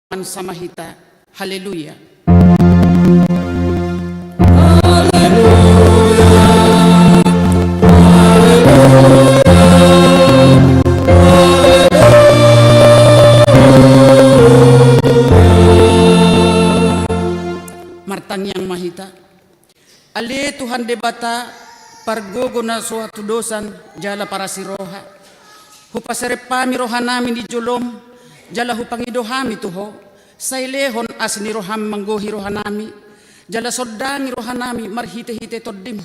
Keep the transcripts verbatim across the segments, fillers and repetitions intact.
mansa ma hita. Haleluya. Martangiang ma hita. Ale Tuhan Debata, pargogo na so hatudosan jala parasi roha, hupaserep hami rohanami di jolom, jala hupangido hami tu Ho, sai lehon asi ni roham manggohi rohanami, jala sondangi rohanami marhitehite Tondim,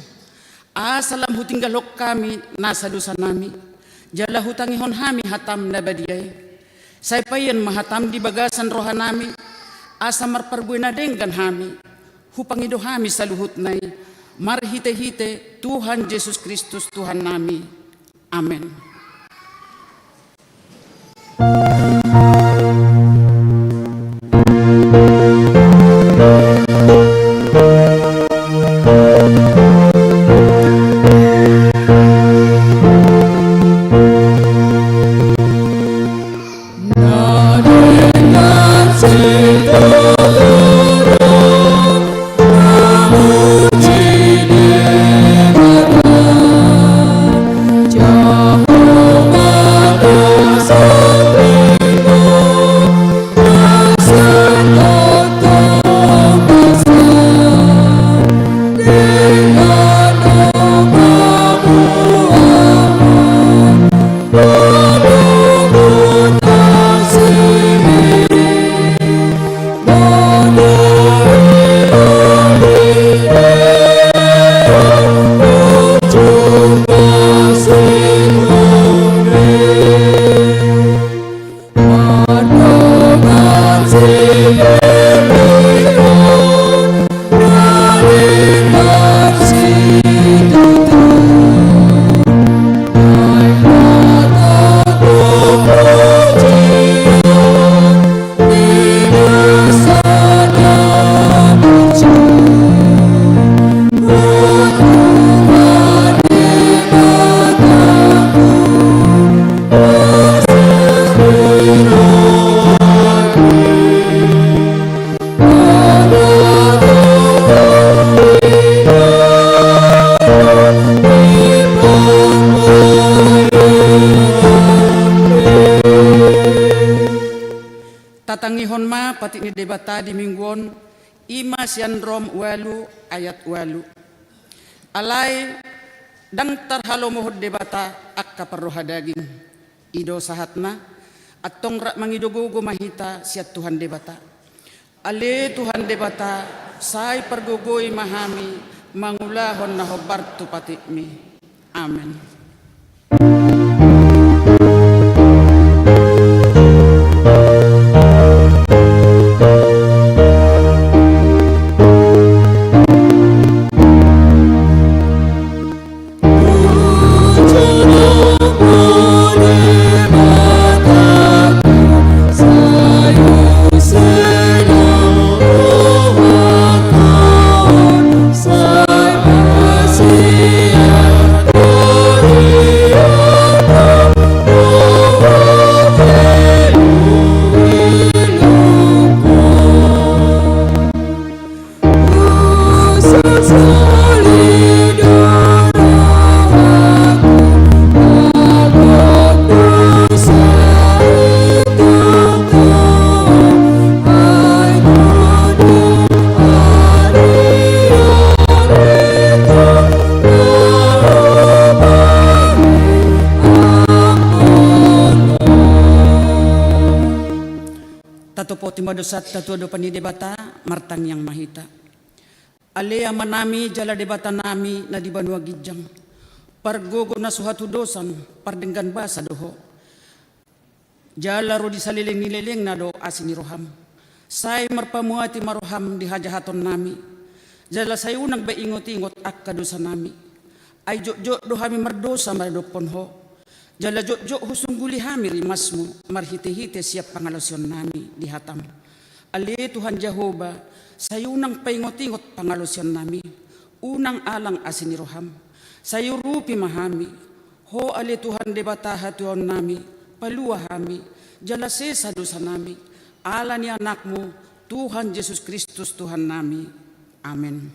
asa lam hutinggalhon hami nasa dosanami, jala hutangihon hami hatam na badia i. Sai paihon ma hatam di bagasan rohanami, asa marparbue na denggan hami, hupangido hami saluhutna i, marhitehite Tuhan Jesus Kristus Tuhannami. Amen. Tatangihon ma patik ni Debata di minggu on, i ma sian Rom ualu ayat ualu. Alai ndang tarhalomohon Debata angka parroha daging. I do sahatna, antong rap mangido gogo ma hita sian Tuhan Debata. Ale Tuhan Debata, sai pargogoi ma hami mangulahon na hombar tu patikmi. Amen. Tatopoti ma dosanta tu adopan ni Debata, martangiang ma hita. Ale Amanami jala Debatanami na di banua ginjang, pargogo na so hatudosan, pardenggan basa do Ho. Jala ro di saleleng ni lelengna do asi ni roham. Sai marpamuati ma roham di hajahatonnami. Jala sai unang be ingot-ingot angka dosanami. Ai jotjot do hami mardosa maradophon Ho. Jala jotjot husungguli hami rimasmu marhitehite sian pangalaosionnami di hatam. Ale Tuhan Jahowa, sai unang paingot-ingot pangalaosionnami, unang alang asi ni roham. Sai urupi ma hami, Ho ale Tuhan Debata hatuaonnami, palua hami, jala sesa dosanami, Ala ni Anakmu, Tuhan Jesus Kristus, Tuhannami. Amen.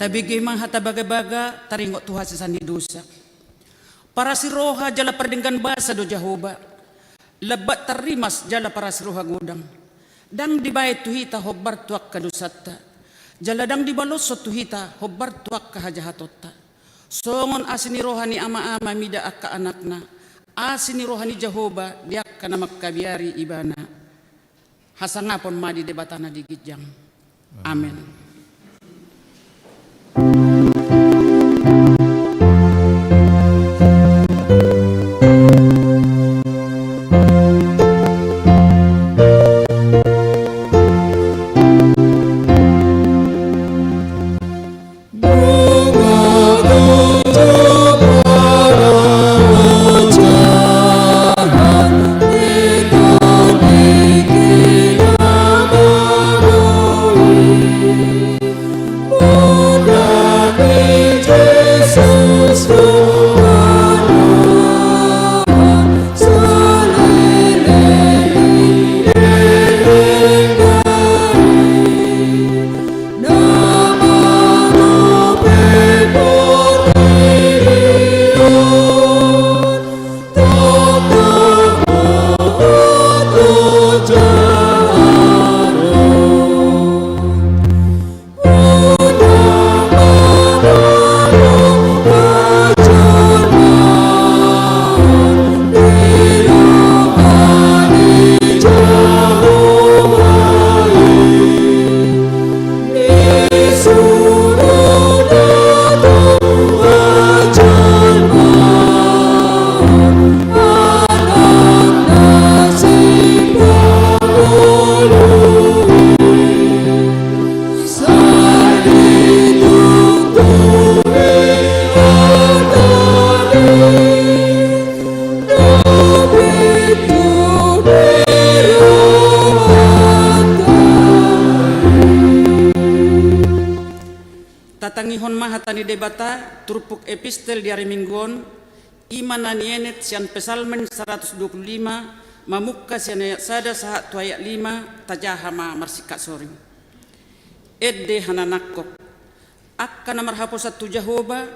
Tabege ma hata bagabaga taringot tu hasesaan ni dosa. Parasi roha jala pardenggan basa do Jahowa, lambat tarrimas jala parasi roha godang. Ndang dibaen tu hita hombar tu angka dosanta, jala ndang dibaloshon tu hita hombar tu angka hajahatonta. Songon asi ni roha ni ama-ama mida angka anakna, asi ni roha ni Jahowa di angka na mangkabiari ibana. Hasangapon ma di Debata na di ginjang. Amen. Tatangihon ma hata ni Debata, turpuk epistel di ari Minggu on, i ma na nienet sian Psalmen saratus dua pulu lima, mamungka sian ayat sada sahat tu ayat lima, tajaha ma marsingkat soring. Ende hananangkok. Angka na marhaposan tu Jahowa,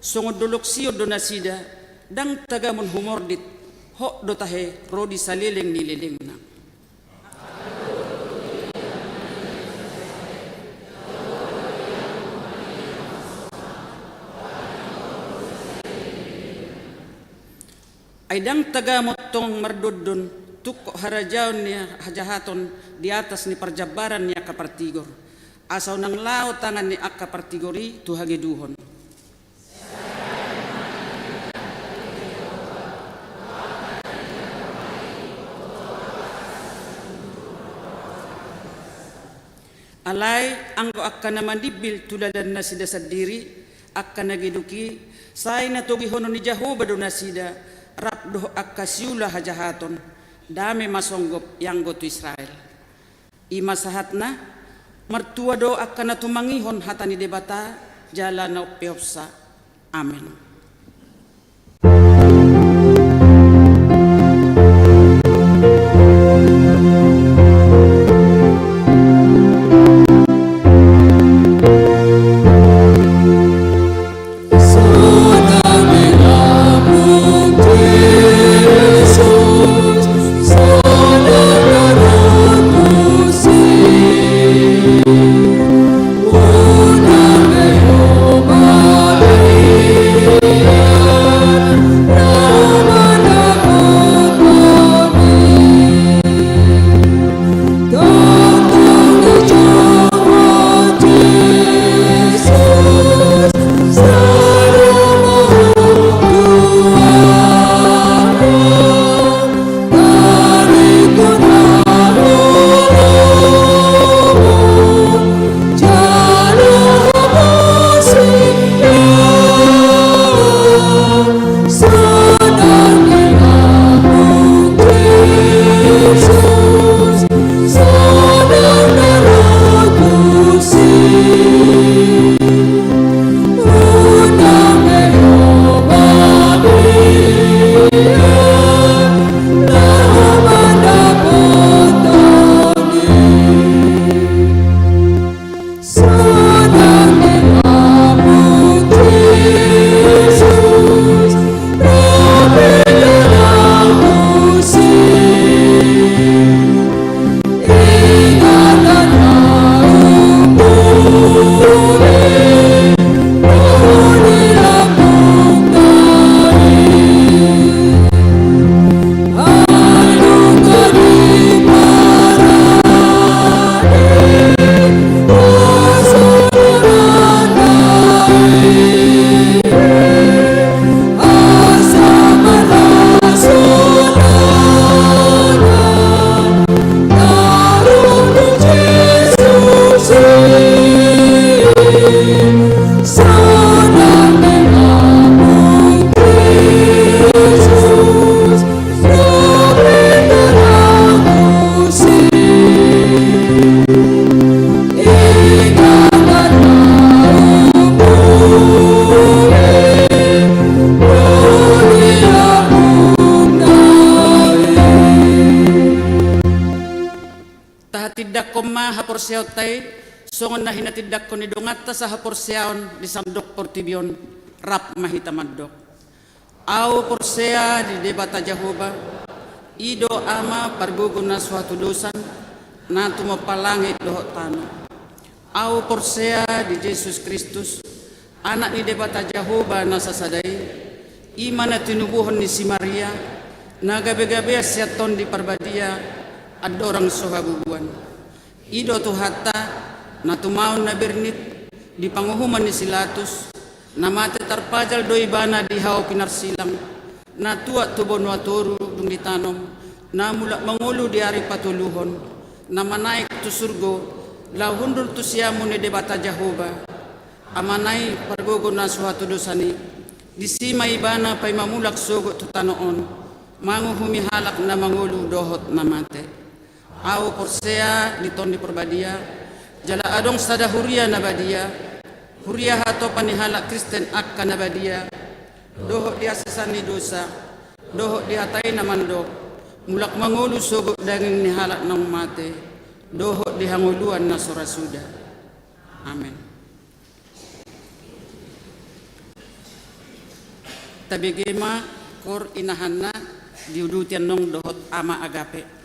songon dolok Sion do nasida, ndang tagamon humordit, hot do tahe ro di saleleng ni lelengna. Ai ndang tagamon tong mardondon tungkot harajaon ni hajahaton di atas ni parjambaran ni angka partigor, asa unang laho tangan ni angka partigor i tu hangoluan. Alai anggo angka na manimbil tu dalan nasida sandiri, angka na geduk i, sai na togihonon ni Jahowa do nasida, rap dohot angka siula hajahaton, dame ma songgop ianggo tu Israel. I ma sahatna, martua do angka na tumangihon hata ni Debata, jala na umpeopsa. Amen. Tindangkon ma haporseaonta i, songon na hinatindangkon ni donganta sahaporseaon di sandok portibi on, rap ma hita mandok. Ahu porsea di Debata Jahowa, i do Ama pargogo na so hatudosan, na tumompa langit dohot tano. Ahu porsea di Jesus Kristus, Anak ni Debata Jahowa na sasada i, i ma na tinubuhon ni si Maria, na gabegabean sian Tondi Parbadia, andorang so habubuan. I do Tuhanta, na tumaon na bernit, di panguhuman ni si Latus, na mate tarpajal do ibana di hau pinarsilang, na tuat tu banua toru dung ditanom, na mulak mangolu di ari patoluhon, na manaek tu surgo, laho hundul tu siamun ni Debata Jahowa, Amana i pargogo na so hatudosan i, disi ma ibana paima mulak sogot tu tano on, manguhumi halak na mangolu dohot na mate. Ahu porsea di Tondi Parbadia, jala adong sada huria na badia, huria hatopan ni halak Kristen angka na badia, dohot di hasesaan ni dosa, dohot di hata i na mandok, mulak mangolu sogot daging ni halak naung mate, dohot di hangoluan na so ra suda. Amen. Tabege ma koor inahanna diuduti annon dohot Ama Agape.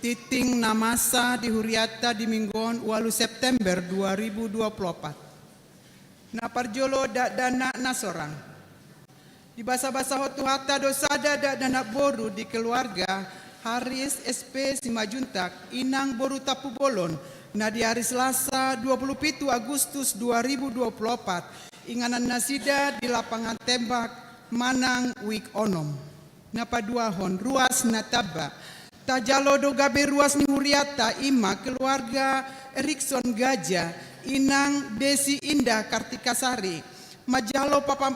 Tingting na masa di huriata di Minggu on, ualu September dua ribu dua puluh opat. Na parjolo dakdanak na sorang. Dibasabasahon Tuhanta do sada dakdanak boru di keluarga Haris S P Simanjuntak, inang boru Tampubolon, na di ari Selasa dua puluh pitu Agustus dua ribu dua puluh opat, inganan nasida di lapangan tembak manang wik onom. Na paduahon, ruas na tamba. Tajalo do gabe ruas ni huriata, i ma keluarga Erikson Gaja, inang Desi Indah Kartikasari, manjalo papa-,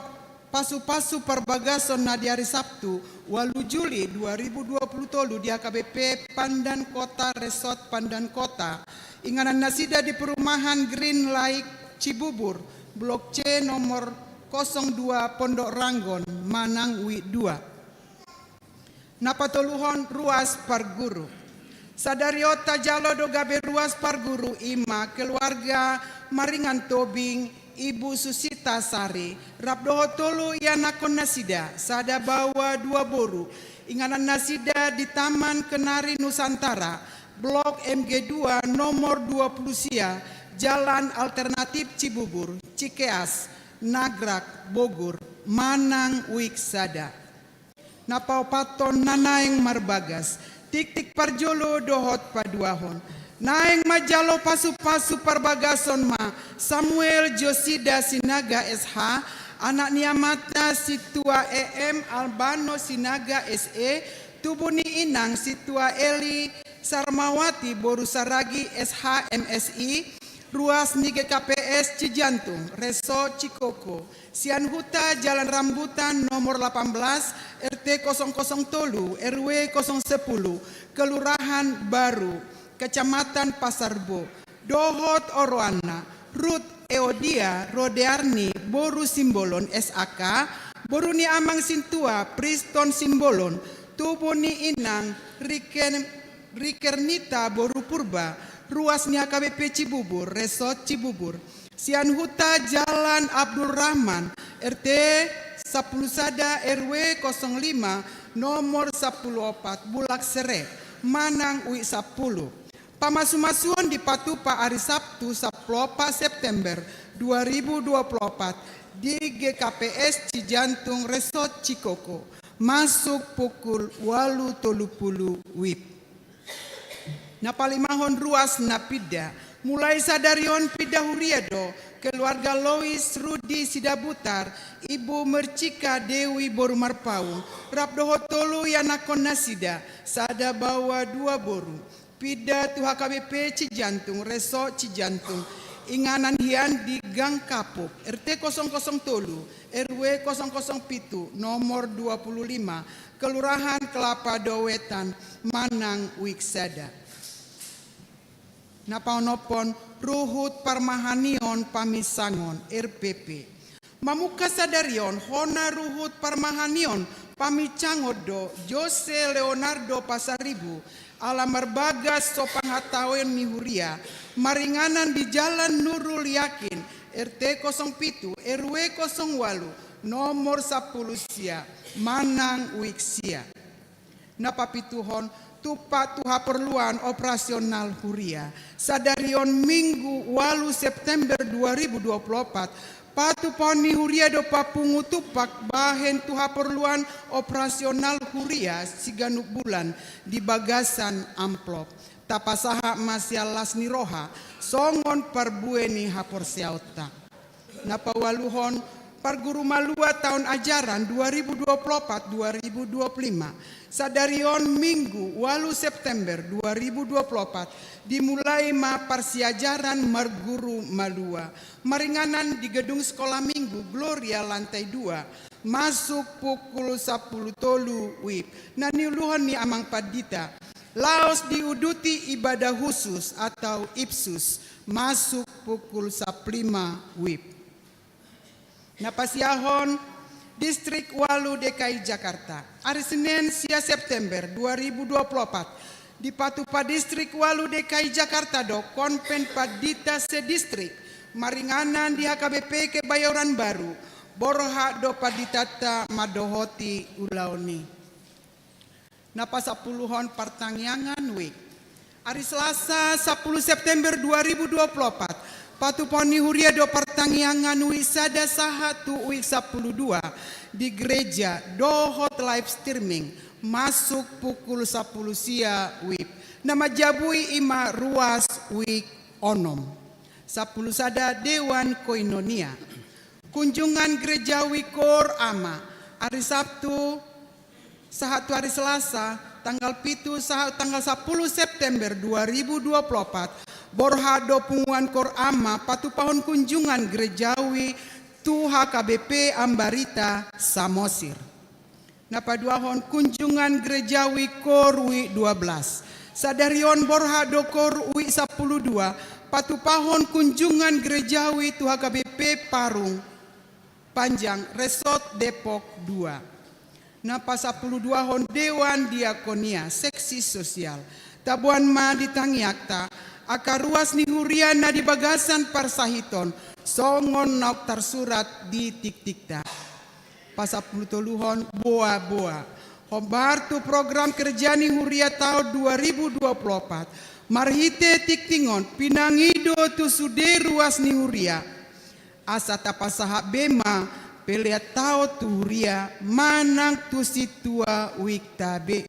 pasu-pasu parbagason na di ari Sabtu, ualu Juli dua ribu dua puluh tolu, di H K B P Pandan Kota, Resort Pandan Kota. Inganan nasida di perumahan Green Lake Cibubur, Blok C, nomor kosong dua, Pondok Ranggon, manang wik dua. Na patoluhon, ruas parguru. Sadari on tajalo do gabe ruas parguru, i ma keluarga Maringan Tobing, Ibu Susita Sari, rap dohot tolu ianakhon nasida, sada baoa dua boru. Inganan nasida di Taman Kenari Nusantara, Blok M G dua, nomor dua puluh sia, Jalan Alternatif Cibubur, Cikeas, Nagrak, Bogor, manang wik sada. Na paopathon, na naeng marbagas. Tingting parjolo dohot paduahon. Naeng manjalo pasu-pasu parbagason ma Samuel Josida Sinaga S H, anak ni amanta Sintua E M Albano Sinaga S E, tubu ni inang Sintua Eli Sarmawati boru Saragi S H M Si, ruas ni G K P S Cijantung, Resort Cikoko, sian huta Jalan Rambutan nomor lapan belas, R T kosong kosong tolu, R W kosong sepuluh, Kelurahan Baru, Kecamatan Pasar Bo, dohot oroanna, Ruth Eodia Rodearni boru Simbolon S A K, boru ni amang Sintua Priston Simbolon, tubu ni inang Riken Rikernita boru Purba, ruas ni H K B P Cibubur, Resort Cibubur. Sian huta Jalan Abdul Rahman, R T sampulu sada, R W kosong lima, nomor sampulu opat, Bulak Sere, manang wik sampulu. Pamasumasuon dipatupa ari Sabtu sampulu opat September dua ribu dua puluh opat di G K P S Cijantung, Resort Cikoko, masuk pukul ualu tolu pulu W I B. Na palimahon, ruas na pinda. Mulai sadari on pinda huria do keluarga Lois Rudi Sidabutar, Ibu Mercika Dewi boru Marpaung, rap dohot tolu ianakhon nasida, sada baoa dua boru. Pinda tu H K B P Cijantung, Resort Cijantung. Inganan hian di Gang Kapuk, R T kosong kosong tolu, R W kosong kosong pitu, nomor dua pulu lima, Kelurahan Kelapa Dua Wetan, manang wik sada. Na paonomhon, ruhut parmahanion paminsangon, R P P. Mamungka sadari on hona ruhut parmahanion paminsangon do Jose Leonardo Pasaribu, ala marbagas so panghataon ni huria, maringanan di Jalan Nurul Yakin, R T kosong pitu, R W kosong ualu, nomor sampulu sia, manang wik sia. Na papituhon, tumpak tu haporluan operasional huria. Sadari on Minggu ualu September dua ribu dua puluh opat, patupaon ni huria do papungu tumpak bahen tu haporluan operasional huria siganup bulan di bagasan amplop. Tapasahat ma sian las ni roha, songon parbue ni haporseaonta. Na paualuhon, parguru malua taon ajaran dua ribu dua puluh opat dua ribu dua puluh lima. Sadari on Minggu ualu September dua ribu dua puluh opat, dimulai ma parsiajaran marguru malua. Maringanan di Gedung Sekolah Minggu Gloria lantai dua, masuk pukul sampulu tolu W I B. Na niuluhon ni amang pandita, laos diuduti ibadah khusus atau ipsus, masuk pukul sampulu lima W I B. Na pasiahon, Distrik ualu D K I Jakarta. Ari Senen sia September dua ribu dua puluh opat, dipatupa Distrik ualu D K I Jakarta do konven pandita sedistrik, maringanan di H K B P Kebayoran Baru. Borhat do panditanta mandohoti ulaon i. Na pasampuluhon, partangiangan W I B. Ari Selasa, sampulu September dua ribu dua puluh opat, patupahon ni huria do partangiangan week sada sahat tu week sampulu dua di gereja dohot live streaming masuk pukul sampulu sia wib. Na manjabui i ma ruas week onom. Sampulu sada Dewan Koinonia. Kunjungan Gerejawi Koor Ama, ari Sabtu sahat tu ari Selasa, tanggal pitu sahat tanggal sampulu September dua ribu dua puluh opat, borhat do punguan Koor Ama patupahon kunjungan gerejawi tu H K B P Ambarita Samosir. Na paduahon, kunjungan gerejawi Koor week dua belas. Sadari on borhat do Koor week sampulu dua patupahon kunjungan gerejawi tu H K B P Parung Panjang, Resort Depok dua. Na pasampulu duahon, Dewan Diakonia, seksi sosial. Taboan ma di tangiangta angka ruas ni huria na di bagasan parsahiton, songon naung tarsurat di tiktikta. Pasampulu toluhon, boaboa. Hombar tu program kerja ni huria taon dua ribu dua puluh opat. Marhite tingting on, pinangido tu sude ruas ni huria, asa tapasahat be ma pelean taon tu huria manang tu sintua weekta be.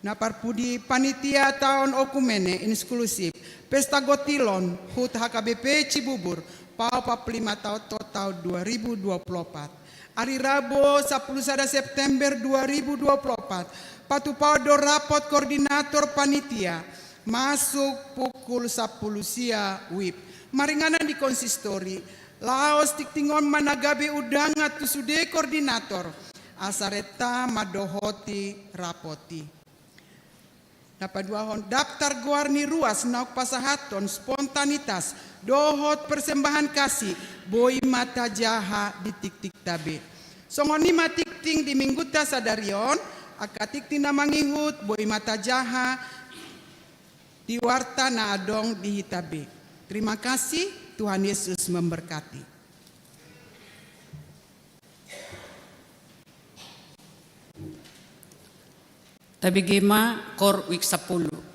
Na parpudi, panitia taon okumene inklusif, pesta gotilon hut H K B P Cibubur, paopat pulu lima taon, taon dua ribu dua puluh opat. Ari Rabo, sampulu sada September dua ribu dua puluh opat, patupahon do rapot koordinator panitia, masuk pukul sampulu sia wib. Maringanan di konsistori, laos tingting on ma na gabe undangan tu sude koordinator, asa renta mandohoti rapot i. Na paduahon, daftar goar ni ruas naung pasahathon spontanitas dohot persembahan kasih, boi ma tajaha di tiktikta be. Songon i ma tingting di minggunta sadari on, angka tingting na mangihut boi ma tajaha di warta na adong di hita be. Terima kasih, Tuhan Yesus memberkati. Tabege ma Koor week sampulu.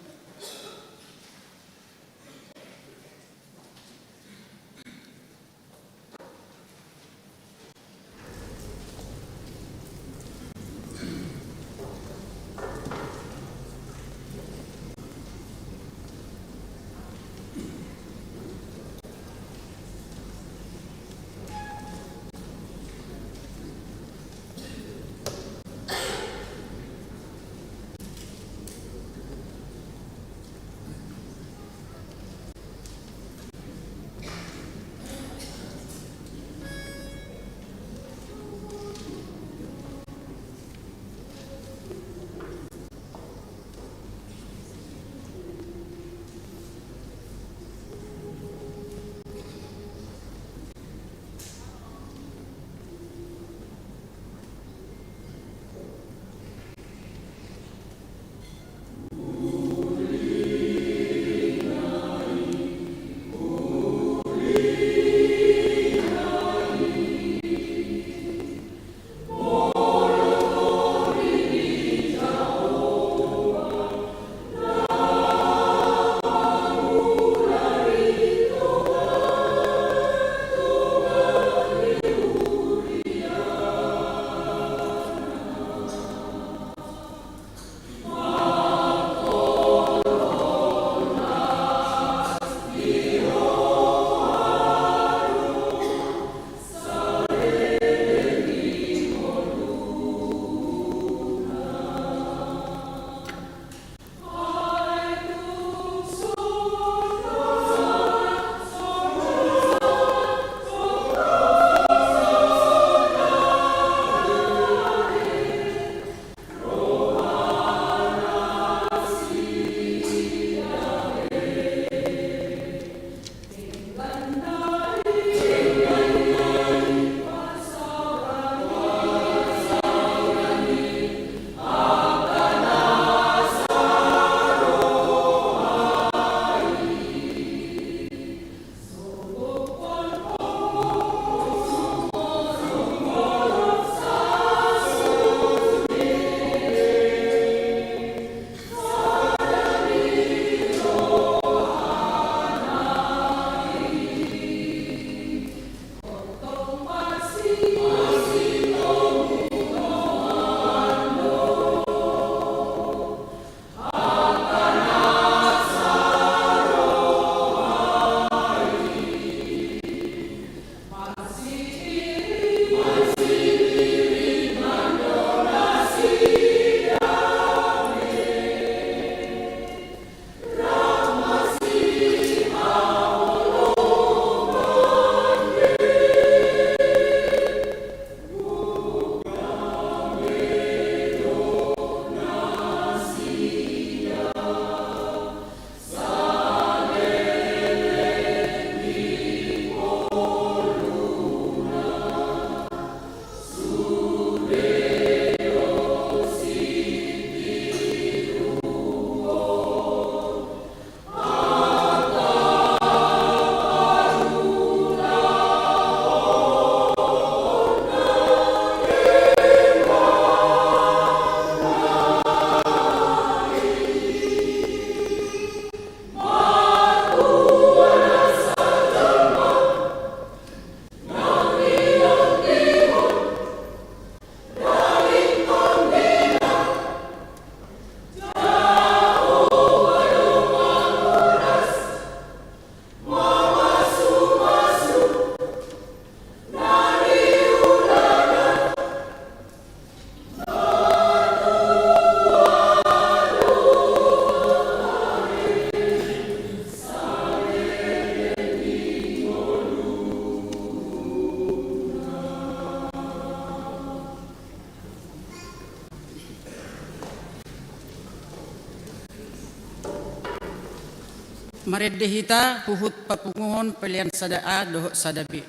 Marende hita huhut papunguhon pelean sada A dohot sada B.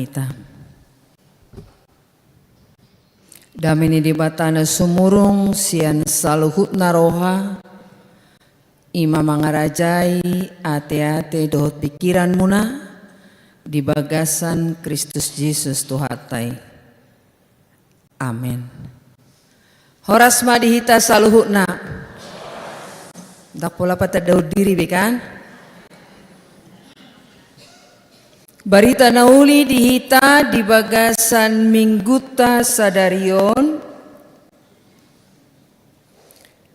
hita. Dame ni Debata na sumurung sian saluhutna roha, i ma mangarajai ateate dohot pingkiranmuna di bagasan Kristus Jesus Tuhanta i. Amen. Horas ma di hita saluhutna. Ndang pola patandahon diri be kan? Barita na uli di hita di bagasan minggunta sadari on,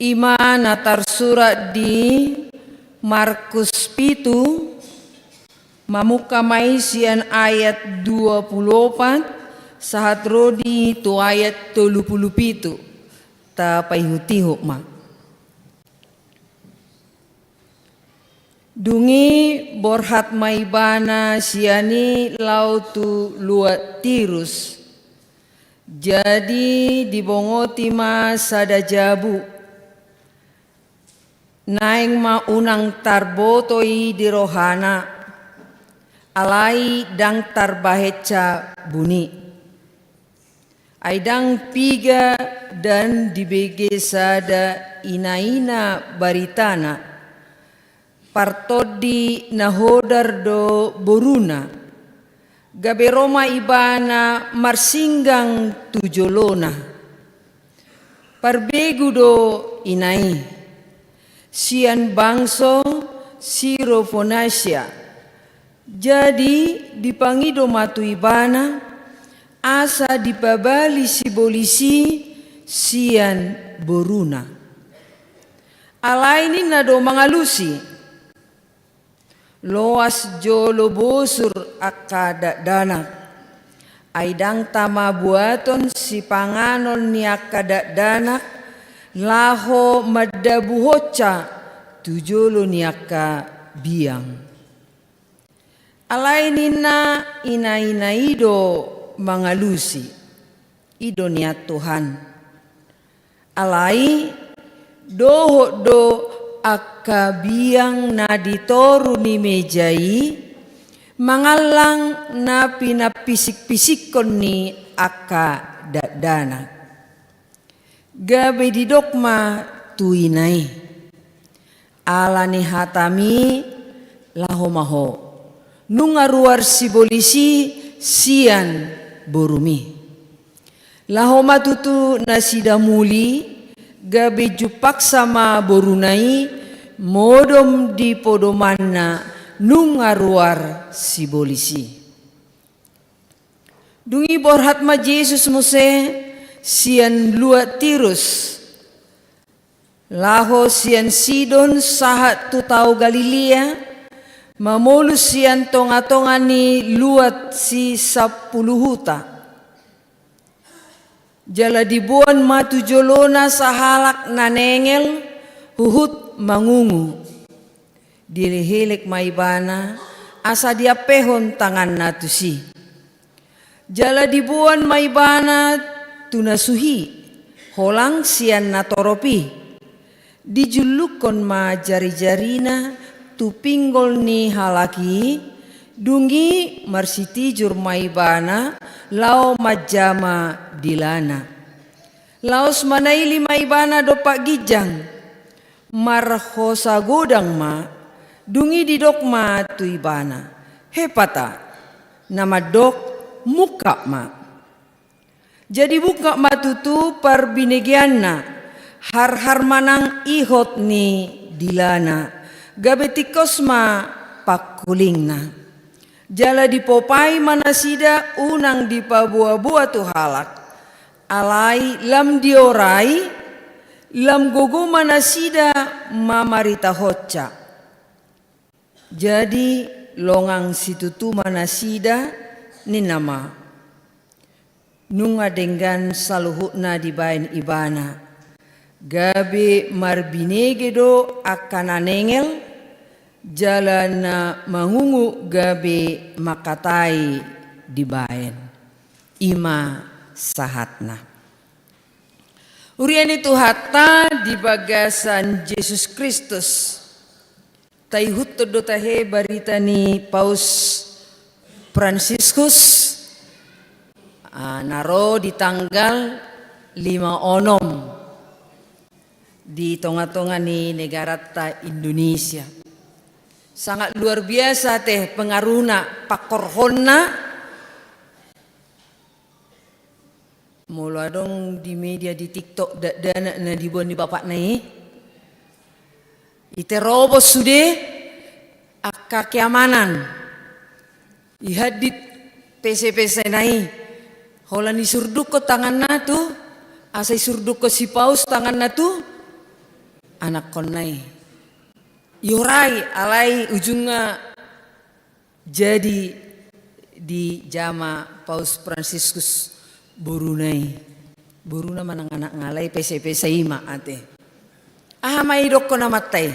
i ma na tarsurat di Markus pitu, mamungka ma i sian ayat dua pulu opat sahat ro di tu ayat tolu pulu pitu. Tapaihutihut ma. Dung i borhat ma ibana sian i laho tu luat Tirus. Jadi dibongoti ma sada jabu. Naeng ma unang tarboto i di rohana, alai ndang tarbahensa buni. Ai ndang piga dan dibege sada inaina baritana, partondi na hodar do boruna, gabe ro ma ibana marsinggang tu jolona. Parbegu do ina i, sian bangso Sirofonasia. Jadi dipangido ma tu ibana, asa dipabali sibolis i sian boruna. Alai ninna do mangalusi, loas jolo bosur angka dakdanak. Ai ndang tama buaton sipanganon ni angka dakdanak, laho mandabuhonsa tu jolo ni angka biang. Alai ninna inaina i do mangalusi, i do nian Tuhan. Alai dohot do angka biang na di toru ni meja i, mangallang na pinampisikpisikkon ni angka dakdanak. Gabe didok ma tu ina i, ala ni hatami laho ma ho, nunga ruar sibolis i sian borumi. Laho ma tutu nasida muli, gabe jumpangsa ma boruna i modom di podomanna nunga ruar sibolis i. Dung i borhat ma Jesus muse sian luat Tirus, laho sian Sidon sahat tu tao Galilea, mamolus sian tongatonga ni luat si sampulu huta. Jala diboan ma tu jolona sahalak na nengel huhut mangungu. Dielekelek ma ibana, asa diampehon tanganna tusi. Jala diboan ma ibana tu na suhi, holang sian natorop i. Dijullukkon ma jarijarina tu pinggol ni halak i, dung i marsitijur ma ibana laho manjama dilana. Laos manaili ma ibana dompak ginjang, marhosa godang ma, dung i didok ma tu ibana, "Hepata," na mandok, "Mungkap ma." Jadi mungkap ma tutu parbinegeanna, harhar ma nang ihot ni dilana, gabe tingkos ma pangkulingna. Jala dipopai ma nasida unang dipaboaboa tu halak, alai lam diorai, lam gogo ma nasida mamaritahonsa. Jadi longang situtu ma nasida, ninna ma, "Nunga denggan saluhutna dibaen ibana, gabe marbinege do angka na nengel, jala na mangungu gabe mangkatai dibaen." I ma sahatna. Huria ni Tuhanta di bagasan Jesus Kristus. Taihuthon do tahe barita ni Paus Fransiskus, Ah, na ro di tanggal lima onom di tonga-tonga ni negaranta Indonesia. Sangat luar biasa te pengaruhna, pangkorhonna. Molo adong di media, di TikTok, dakdanak na diboan ni bapakna i, i terobos sude angka keamanan. Ihandit pese-pesena i. Holan isurdukkon tanganna tu, asa isurdukkon si paus tanganna tu anakkonna i. Iorai, alai ujungna jadi dijama Paus Fransiskus boruna i. Boruna manang anakna, alai pese-pese i ma ate. Aha ma idokkon amanta i?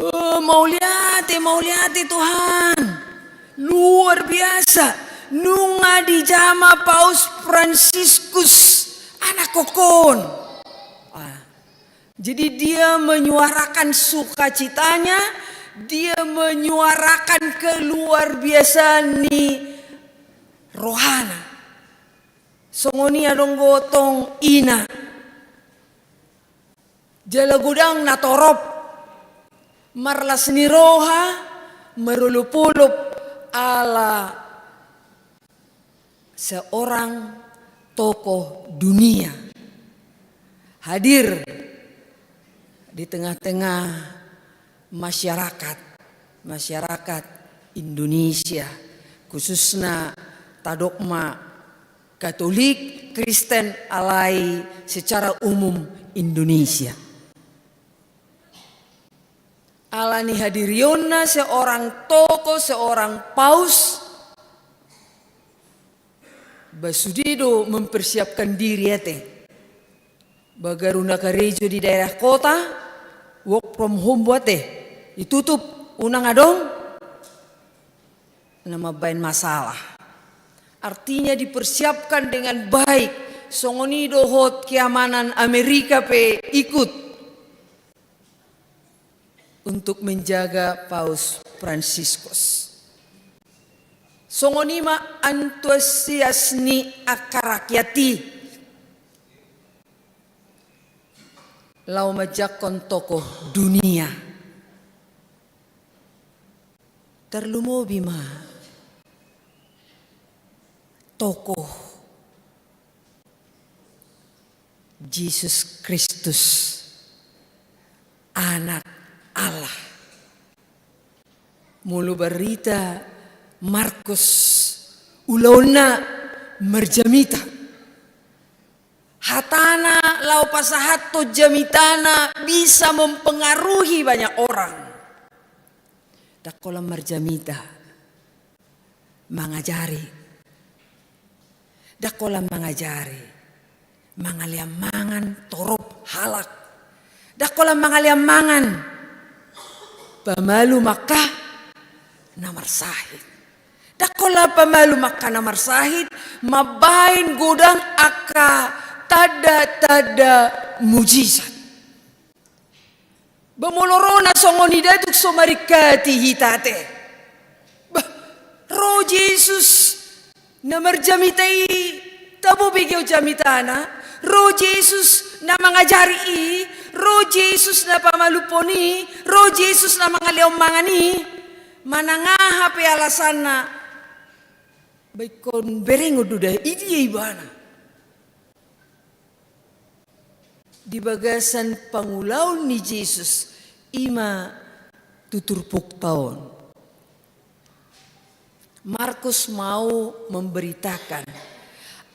Oh, mauliate, mauliate Tuhan. Luar biasa. Nunga dijama Paus Fransiskus anakkokkon. Ah. Jadi dia menyuarakan sukacitanya, dia menyuarakan keluar biasaan ni rohana. Songon i adong do tong ina. Jala godang na torop, marlas ni roha, marolop-olop ala seorang tokoh dunia hadir di tengah-tengah masyarakat, masyarakat Indonesia, khususna tadok ma Katolik, Kristen, alai secara umum Indonesia. Ala ni hadirionna seorang tokoh, seorang paus, ba sude do mempersiapkan diri ate. Bagaru na karejo di daerah kota, work from home buat e, itutup, unang adong na mambaen masalah. Artinya dipersiapkan dengan baik. Songon i dohot keamanan Amerika pe ikut untuk menjaga Paus Fransiskus. Songon i ma antusias ni angka rakyat i laho manjangkon tokoh dunia. Tarlumobi ma tokoh Jesus Kristus, Anak Allah. Molo barita Markus, ulaonna marjamita. Hatana laho pasahathon jamitana bisa mempengaruhi banyak orang. Ndang holan marjamita, mangajari. Ndang holan mangajari, mangalean mangan torop halak. Ndang holan mangalean mangan, pamalum angka na marsahit. Ndang holan pamalum angka na marsahit, mambaen godang angka tanda-tanda mujizat. Ba molo ro na songon i, ndang tung so maringkati hita ate. Bah, ro Jesus na marjamita i, tabo be geot jamitana. Ro Jesus na mangajari i, ro Jesus na pamalumhon i, ro Jesus na mangalehon mangan i. Manang aha pe alasanna, ba ingkon berengon do da i dia ibana. Di bagasan pangulaon ni Jesus, i ma tu turpukta on. Markus mau memberitakan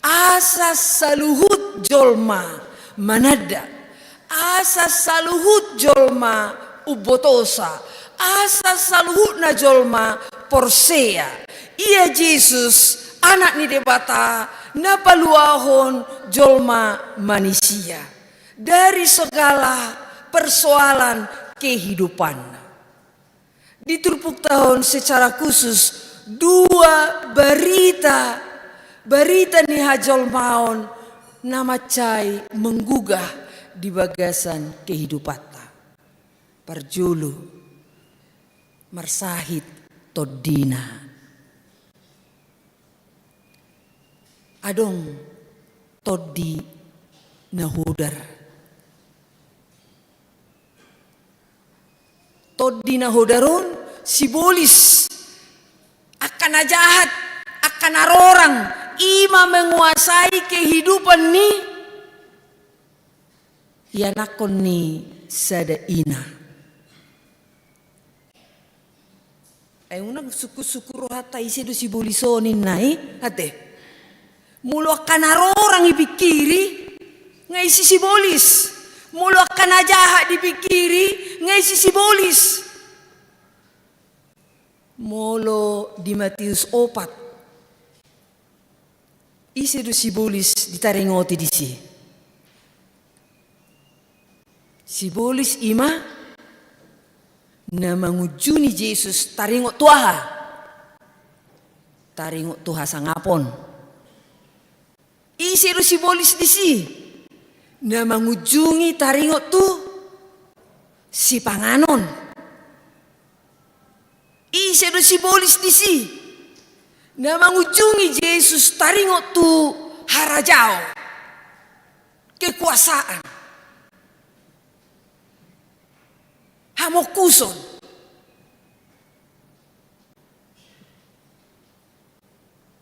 asa saluhut jolma mananda, asa saluhut jolma umbotosa, asa saluhutna jolma porsea. Ia Jesus, Anak ni Debata, na paluahon jolma manisia dari segala persoalan kehidupanna. Di turpukta on secara khusus dua barita, barita ni hajolmaon na mansai menggugah di bagasan kehidupanta. Parjolo, marsahit tondina. Adong tondi na hodar. Tondi na hodar on sibolis, angka na jahat, angka na rorang, i ma menguasai kehidupan ni ianakhon ni sada ina. Ai unang sungkun-sungkun rohanta ise do sibolis on ninna i, ate. Molo angka na rorang dipingkiri, nga ise sibolis. Molo angka na jahat dipingkiri, nga ise sibolis. Molo di Matius opat, ise do sibolis ditaringoti disi? Sibolis i ma na mangunjuni Jesus taringot tu aha? Taringot tu hasangapon. Ise do sibolis disi? Na mangunjungi taringot tu sipanganon. Ise do sibolis disi? Na mangunjungi Jesus taringot tu harajaon, kekuasaan, hamokuson.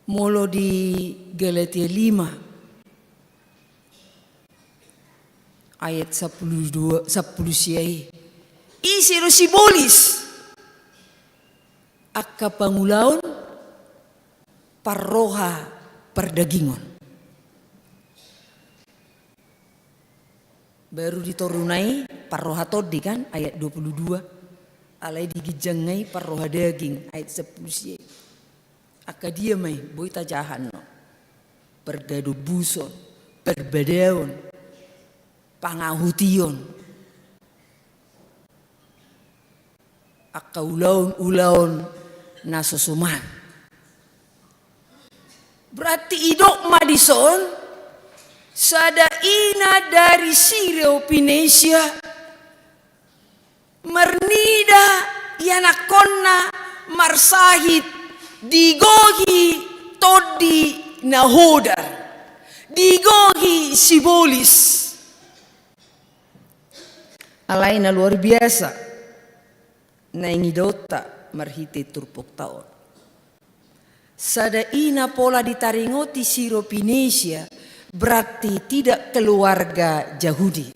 Molo di Galatia lima ayat sampulu dua, sampulu sia i, ise do sibolis? Angka pangulaon parroha pardagingon. Baru di toruna i parroha tondi kan, ayat dua pulu dua. Alai di ginjangna i parroha daging, ayat sampulu sia i. Angka dia ma i boi tajaha annon? Pardadombuson, parbadaon, pangahution, angka ulaon-ulaon na so suman. Berarti idok ma dison, sada ina dari Syrophoenicia marnida ianakhonna marsahit digohi tondi na hodar, digohi sibolis. Alai na luar biasa naeng idaonta marhite turpukta on. Sada ina pola ditaringoti Syrophoenicia, berarti tidak keluarga Jahudi,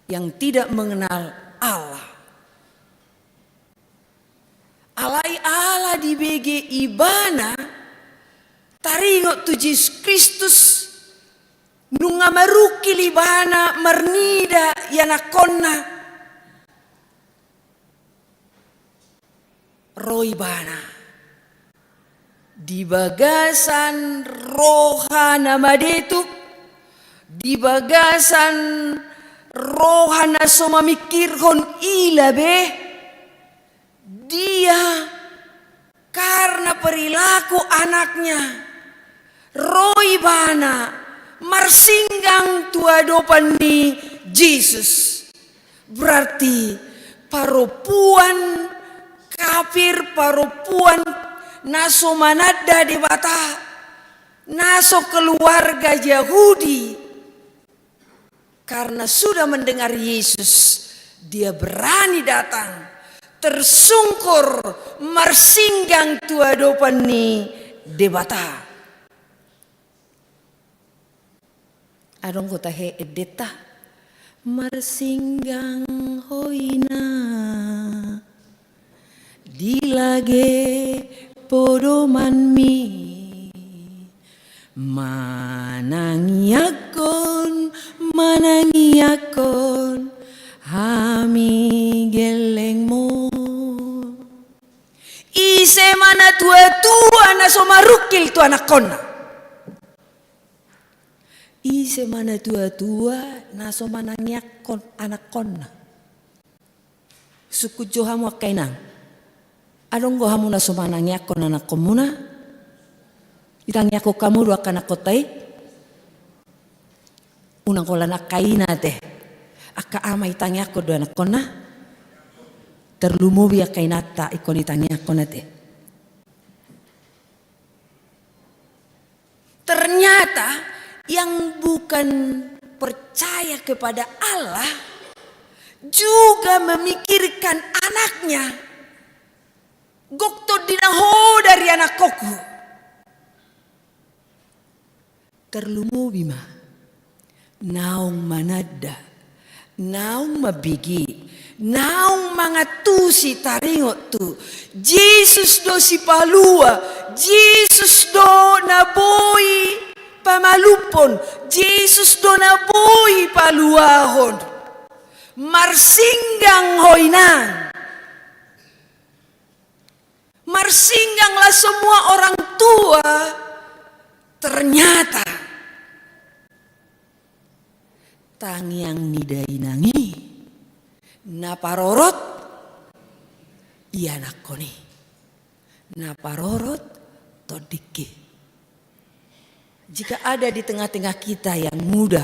yang tidak mengenal Allah. Alai ala dibege ibana taringot tu Jesus Kristus, nunga marungkil ibana marnida ianakhonna, ro ibana di bagasan roha na madetuk, di bagasan roha na so mamingkirhon ila be, dia karena perilaku anaknya, ro ibana marsinggang tu adopan ni Jesus. Berarti parompuan kafir, parompuan na so mananda Debata, na so keluarga Jahudi, karena sudah mendengar Yesus, dia berani datang, tersungkur, marsinggang tu adopan ni Debata. Adong do tahe endenta, marsinggang ho ina di lage podomanmi, manangianghon, manangianghon hami gellengmon. Ise ma natua-tua na so marungkil tu anakhonna? Ise ma natua-tua na so manangianghon anakhonna? Sungkun jo hamu angka inang. Adong do hamu na so manangianghon anakhonmuna? Itangianghon hamu do angka anakhonta i? Unang holan angka ina ate. Angka ama itangianghon do anakhonna? Tarlumobi angka inanta ingkon itangianghon ate. kita yang bukan percaya kepada Allah juga memikirkan anaknya. Gok tondi na hodar i anakkon. Tarlumobi ma naung mananda, naung mambege, naung mangantusi taringot tu Jesus do Sipalua, Jesus do na boi pamalumhon, Jesus do na boi paluahon. Marsinggang ho inang. Marsingganglah semua orang tua, ternyata tangiang ni dainang i na parorot i anakkon i, na parorot tondingki. Jika ada di tengah-tengah kita yang muda,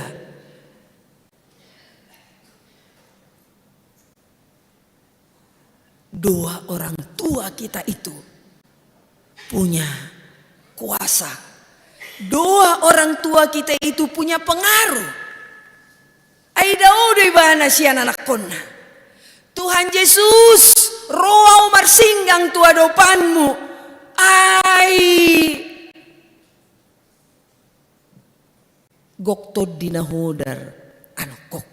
doa orang tua kita itu punya kuasa. Doa orang tua kita itu punya pengaruh. Ai dao do ibana sian anakkonna. Tuhan Jesus, ro ahu marsinggang tu adopanmu. Ai gok tondi na hodar anakkon.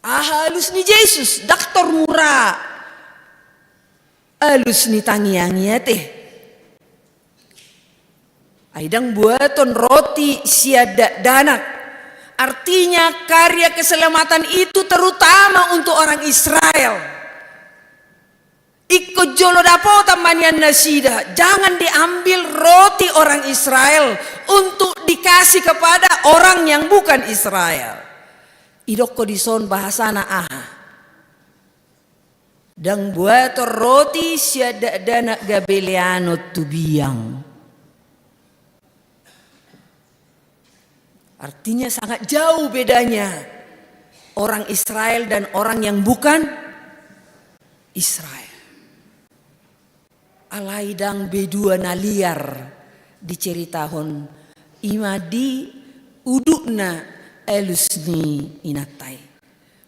Aha alus ni Jesus, ndang tor mura alus ni tangiang i ate. Ai ndang buaton roti sian dakdanak. Artinya karya keselamatan itu terutama untuk orang Israel. Ingkon jolo dapotan ma nian nasida, jangan diambil roti orang Israel untuk dikasih kepada orang yang bukan Israel. Idokkon dison bahasana aha? Ndang buaton roti sian dakdanak gabe leanon tu biang. Artinya sangat jauh bedanya orang Israel dan orang yang bukan Israel. Alai ndang be dua na liar diceritahon, i ma di udutna alus ni inanta i.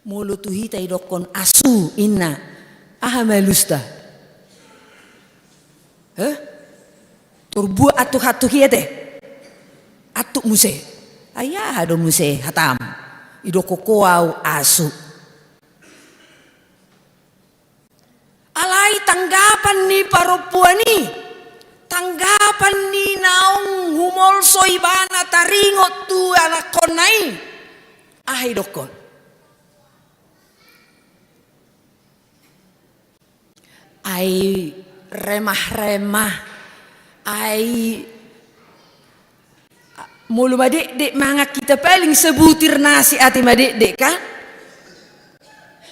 Molo tu hita idokkon asu inna, aha ma alusta? Heh? Tor buat antuk-antuk i ate? Antuk muse. Ai aha do muse hatam? Idokkon ho ahu asu. Alai tanggapan ni parompuan i, tanggapan ni naung humolso ibana taringot tu anakkonna i, aha idokkon? Ai remah-remah, ai molo madekdek mangan hita paling sebutir nasi ate madekdek kan?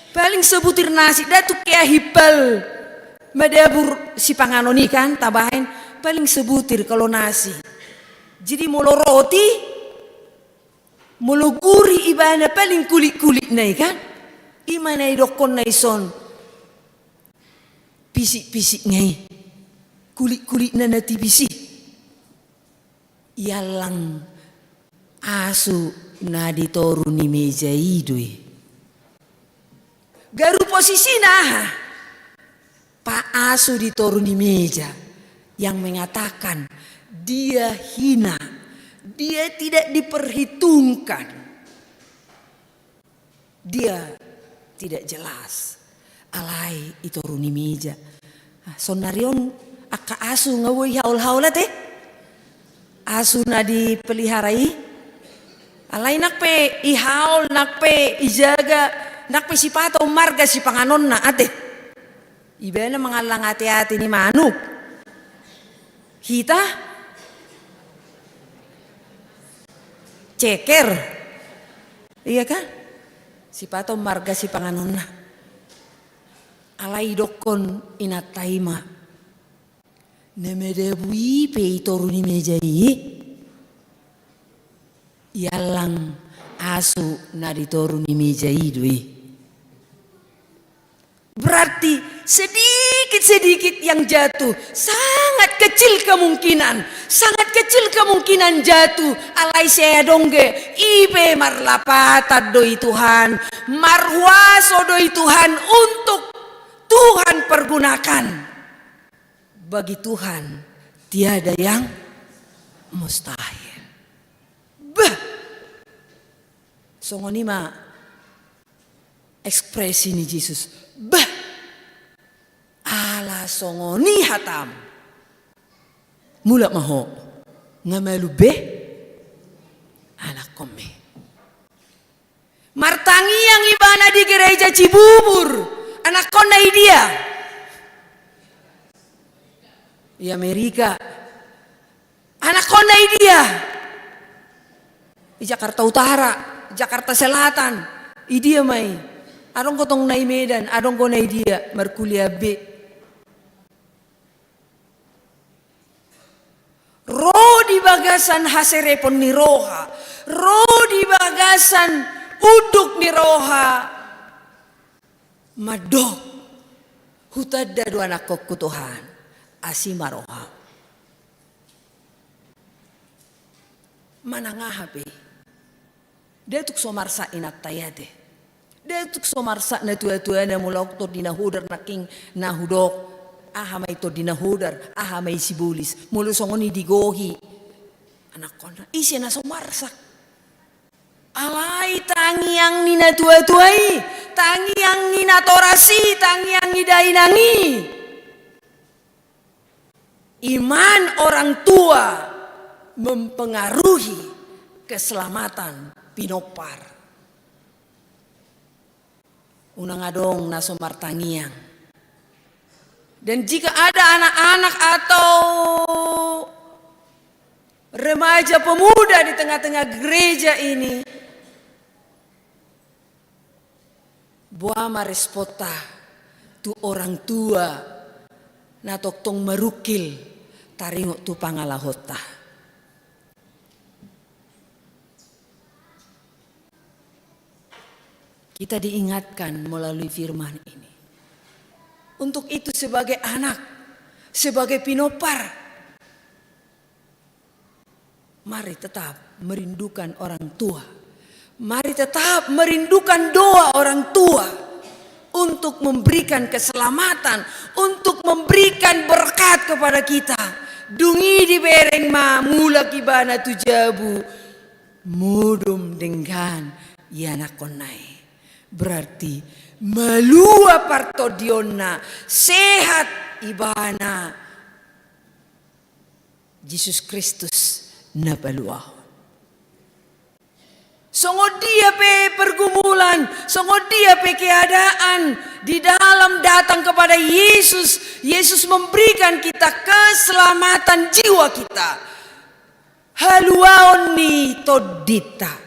Paling sebutir nasi, ndang tung hea himpal madabur sipanganon i kan, tabahen paling sebutir kalau nasi. Jadi molo roti, molo gurih ibana paling kulit-kulitna i kan? I ma na idokkonna ison. Pisik-pisikna i. Kulit-kulitna na tipis i. Iallang asu na di toru ni meja i do i. Garu posisina aha? Paasu di toru ni meja, yang mengatakan dia hina, dia tidak diperhitungkan. Dia tidak jelas. Alai i toru ni meja. Ah, saonnari on angka asu nga boi ihaol-haol ate. Asu na dipelihara i. Alai nang pe ihaol, nang pe ijaga, nang pe sipata ummarga sipanganonna ate. Ibana mangallang ate-ate ni manuk. Hita? Ceker. Iya kan? Sipata ummarga sipanganonna. Alai idokkon inanta i ma. Na madabu i pe i toru ni meja i. Iallang asu na di toru ni meja i do i. Berarti Sedikit-sedikit yang jatuh, sangat kecil kemungkinan, sangat kecil kemungkinan jatuh, alai sai adong ge, i pe marlapatan do i Tuhan, marhuaso do i Tuhan untuk Tuhan pergunakan. Bagi Tuhan tiada yang mustahil. Bah! Songon i ma ekspresi ni Jesus. Bah! Ala songon i hatam. Mulak ma ho. Nga malum be? Anakkon be. Martangiang ibana di gereja Cibubur. Anakkonna i dia? I Amerika. Anakkonna i dia? I Jakarta Utara, Jakarta Selatan. I dia ma i? Adong do tong na i Medan, adong do na i dia markuliah be. Ro di bagasan haserepon ni roha, ro di bagasan unduk ni roha, mandok, hutanda do anakkon tu Tuhan, asi ma roham. Manang aha pe. Nda tuk so marsak inanta i ate. Nda tuk so marsak natuatuana molo adong tondi na hodar nangkin na hudok. Aha ma i tondi na hodar, aha ma i sibolis. Molo songon i digohi. Anakkonna, ise na so marsak? Alai tangiang ni natuatua i, tangiang ni natoras i, tangiang ni dainang i. Iman orang tua mempengaruhi keselamatan pinompar. Unang adong na so martangiang. Dan jika ada anak-anak atau remaja pemuda di tengah-tengah gereja ini, boa ma responta tu orang tua na tongtong marungkil taringot tu pangalahonta. Kita diingatkan melalui firman ini. Untuk itu sebagai anak, sebagai pinompar, mari tetap merindukan orang tua. Mari tetap merindukan doa orang tua untuk memberikan keselamatan, untuk memberikan berkat kepada kita. Dung i dibereng ma mulak ibana tu jabu, modom denggan ianakkonna i. Berarti malua partondionna, sehat ibana. Jesus Kristus na paluahon. Songon dia pe pergumulan, songon dia pe keadaan, di dalam datang kepada Yesus, Yesus memberikan kita keselamatan jiwa kita. Haluaon ni tondinta.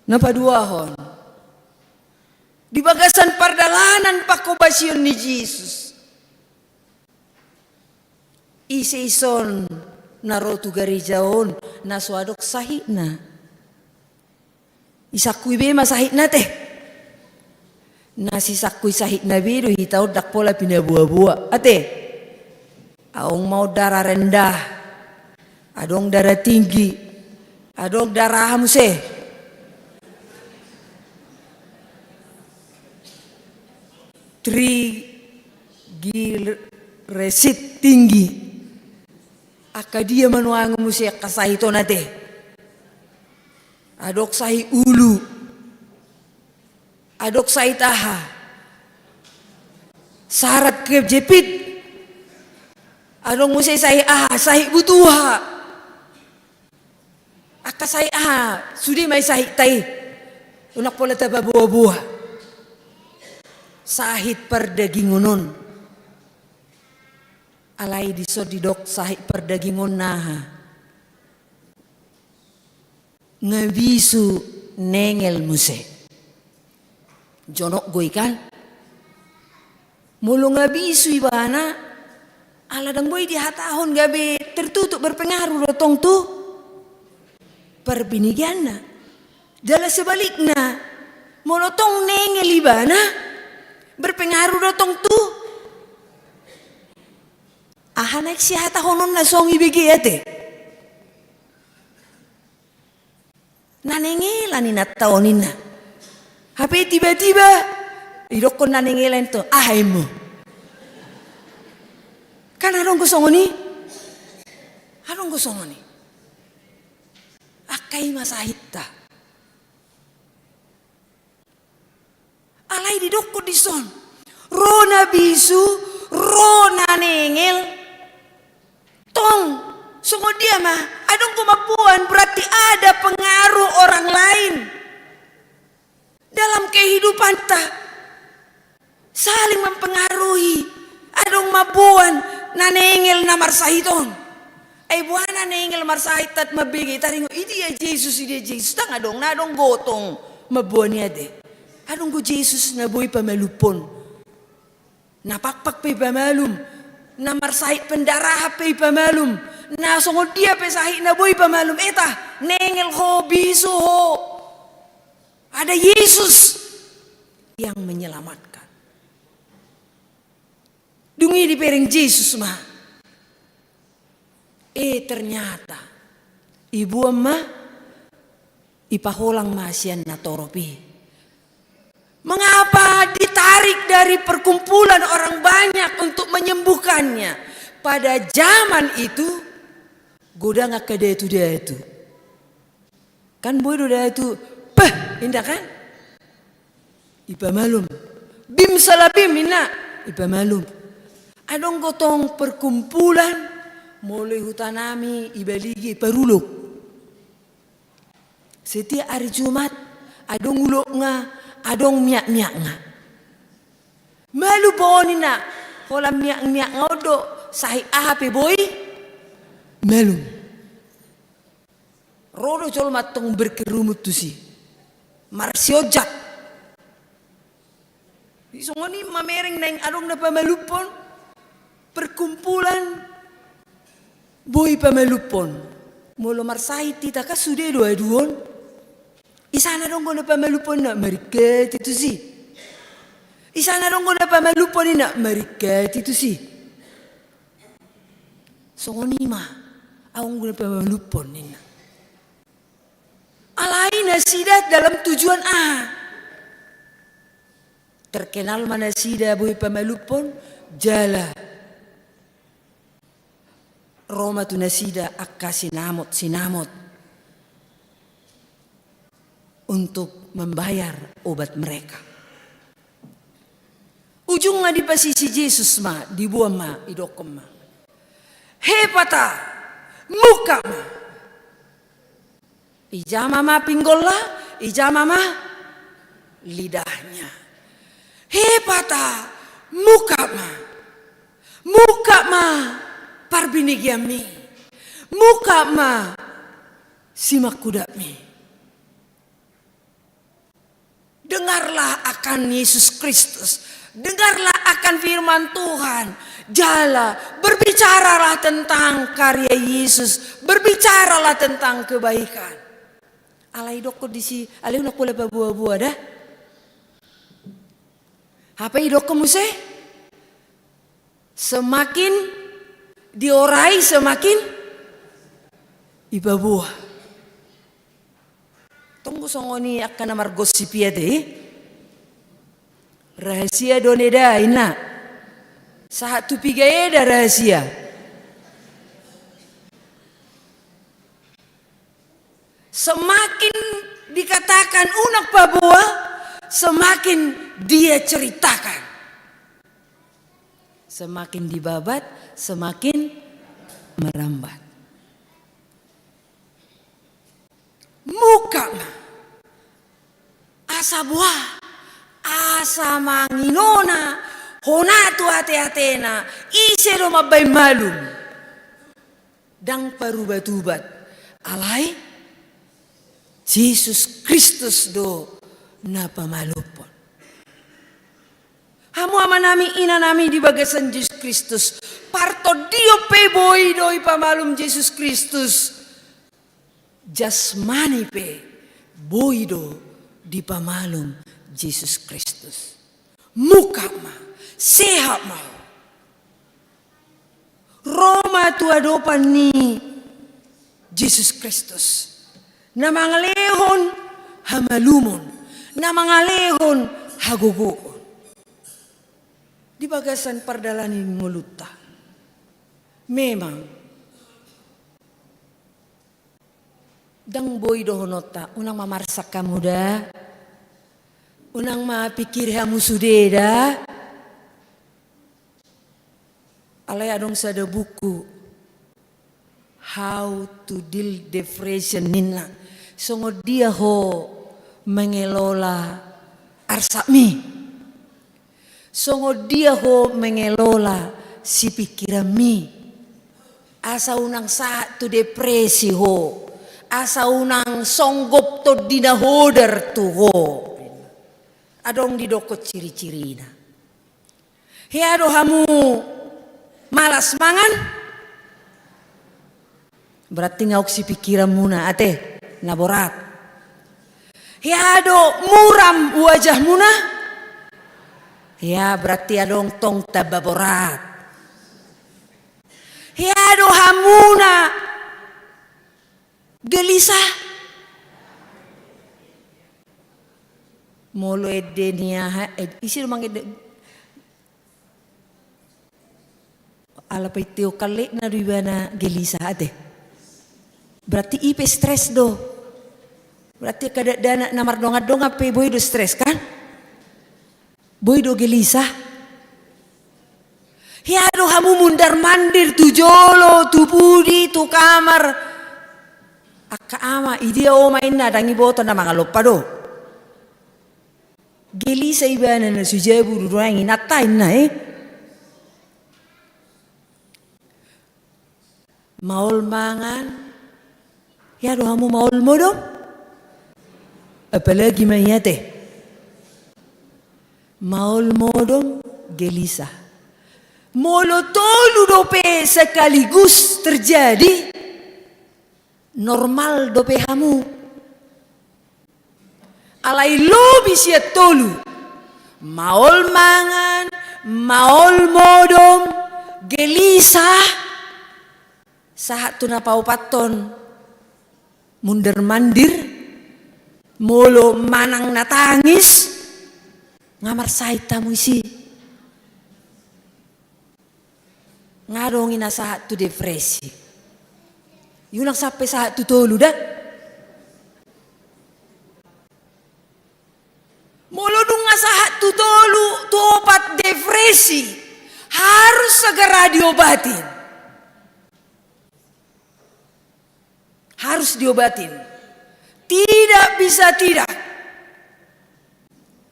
Na paduahon, di bagasan pardalanan panghobasion ni Jesus, ise ison na ro tu gareja on na so adong sahitna? Isangkui be ma sahitna ate. Na sisangkui sahitna be do hita on, ndang pola pinaboaboa ate. Adong ma on darah rendah, adong darah tinggi, adong darah aha muse, triglyceride tinggi. Angka dia ma nuaeng muse angka sahit on ate? Adong sahit ulu. Adong sahit aha? Saraf kejepit. Adong muse sahit aha? Sahit butuha. Angka sahit aha? Sude ma i sahitta i. Unang pola tapaboaboa. Sahit pardagingon on. Alai dison didok sahit pardagingon na aha? Nga bisu nengel muse. Jonok do i kan? Molo nga bisu ibana, ala ndang boi dihatahon gabe tertutup, berpengaruh do tong tu parbinegeanna. Jala sebalikna, molo tong nengel ibana, Berpengaruh do tong tu aha naeng sihatahononna songon i, bege ate. Na nengelan inanta on ninna. Hape tiba-tiba didokkon na nengelan i tu, aha immu? Kan adong do songon i. Adong do songon i. Angka i ma sahitta. Alai didokkon dison, ro na bisu, ro na nengel. Tong, songon dia ma, adong do mamboan, berarti ada pengaruh orang lain dalam kehidupanta. Saling mempengaruhi. Adong mamboan na nengel na marsahit on. Ai boha na nengel marsahit, tat mambege, taringot, idia Jesus, idia Jesus, ndang adong, na adong gotong mamboan i ate. Adong do Jesus na boi pamalumhon. Na pakpak pe ipamalum, na marsahit pendarahan pe ipamalum, na songon dia pe sahitna boi ipamalum. Eta, nengel ho, bisu ho, ada Yesus yang menyelamatkan. Dung i dibereng Jesus ma. Eh, ternyata iboan ma, ipaholang ma sian natorop i. Mengapa ditarik dari perkumpulan orang banyak untuk menyembuhkannya? Pada zaman itu, godang angka datu-datu. Kan boi do datu, peh, inda kan? Ipamalum. Bim salabim, inna, ipamalum. Adong do tong perkumpulan, molo i hutanami, i Baligi, parulok. Setiap hari Jumat, adong ulokna, adong miak-miakna. Malum on, inna, holan miak-miakna on do, sahit aha pe boi malum. Ro do jolma tong berkerumun tusi. Marsionjak. Di songon i mamereng naeng adong na pamalumhon, perkumpulan, boi pamalumhon. Molo marsahit hita kan sude do aduon. Isana adong do na pamalumhon, na maringkati tusi. Isana adong do na pamalumhon, inna, maringkati tusi. Songon i ma, adong do na pamalumhon, ninna. Alai nasida dalam tujuan aha? Terkenal ma nasida boi pamalumhon, jala ro ma tu nasida angka sinamot-sinamot untuk membayar obat mereka. Ujungna dipasisi Jesus ma, diboan ma, idokkon ma, "He pata, mungkap ma!" Ijama ma pinggolna, ijama ma lidahnya. "He pata, mungkap ma! Mungkap ma parbinegeanmi! Mungkap ma simangkudapmi!" Dengarlah akan Yesus Kristus. Dengarlah akan firman Tuhan. Jala, berbicaralah tentang karya Yesus. Berbicaralah tentang kebaikan. Alai idokkon disi, alai unang pola paboa-boa da. Hape idokkon muse? Semakin diorai, semakin ipaboa. Tong do songon i angka na margosip i ate. Rahasia do on eda, inna. Sahat tu piga eda rahasia. Semakin dikatakan unang paboa, semakin dia ceritakan. Semakin dibabat, semakin merambat. Mungkap ma. Asa boha, asa manginona, hona tu ate-atena, ise do mambahen malum. Ndang parubat-ubat, alai Jesus Kristus do na pamalumhon. Hamu amanami, inanami di bagasan Jesus Kristus, partondion pe boi do ipamalum Jesus Kristus. Jasmani pe boi do dipamalum Jesus Kristus. Mungkap ma, sehat ma ho. Ro ma tu adopan ni Jesus Kristus, na mangalehon hamalumon, na mangalehon hagogoon di bagasan pardalanan ni ngolunta. Memang, ndang boi dohononta, unang ma marsak hamu da, unang ma pikiri hamu sude da. Alai adong sada buku, How to Deal Depression ninna. Songon dia ho mengelola arsakmi. Songon dia ho mengelola sipingkiranmi. Asa unang sahat tu depresi ho. Asa unang songgop tondi na hodar tu ho. Adong didokkon ciri-cirina. Hea do hamu malas mangan? Berarti ngauk sipingkiranmuna, ate, na borat. Hea do muram wajahmuna? Hea, berarti adong tong tamba borat. Hea do hamuna gelisah? Molo ende ni aha, ed-, ise do mangende, ala painteo kallekna do ibana gelisah, ate. Berarti i pe stres do. Berarti angka dakdanak na mardongan-dongan pe boi do stres, kan? Boi do gelisah. Hea do hamu mundar-mandir tu jolo, tu pudi, tu kamar. Angka ama, idia oma inna, ndang iboto na mangalompa do. Gelisah ibana na so jabu do nuaeng inanta inna, eh. Maol mangan. Hea do hamu maol modom? Apalagi ma i, ate. Maol modom, gelisah. Molo tolu dope sekaligus terjadi, normal dope hamu. Alai lobi sian tolu. Maol mangan, maol modom, gelisah. Sahat tu na paopathon, mundar-mandir, molo manang na tangis, nga marsahit hamu disi. Nga adong i na sahat tu depresi. Unang sampe sahat tu tolu da. Molo dung nga sahat tu tolu, tu opat depresi, harus segera diobatin. Harus diobatin. Tidak bisa tidak.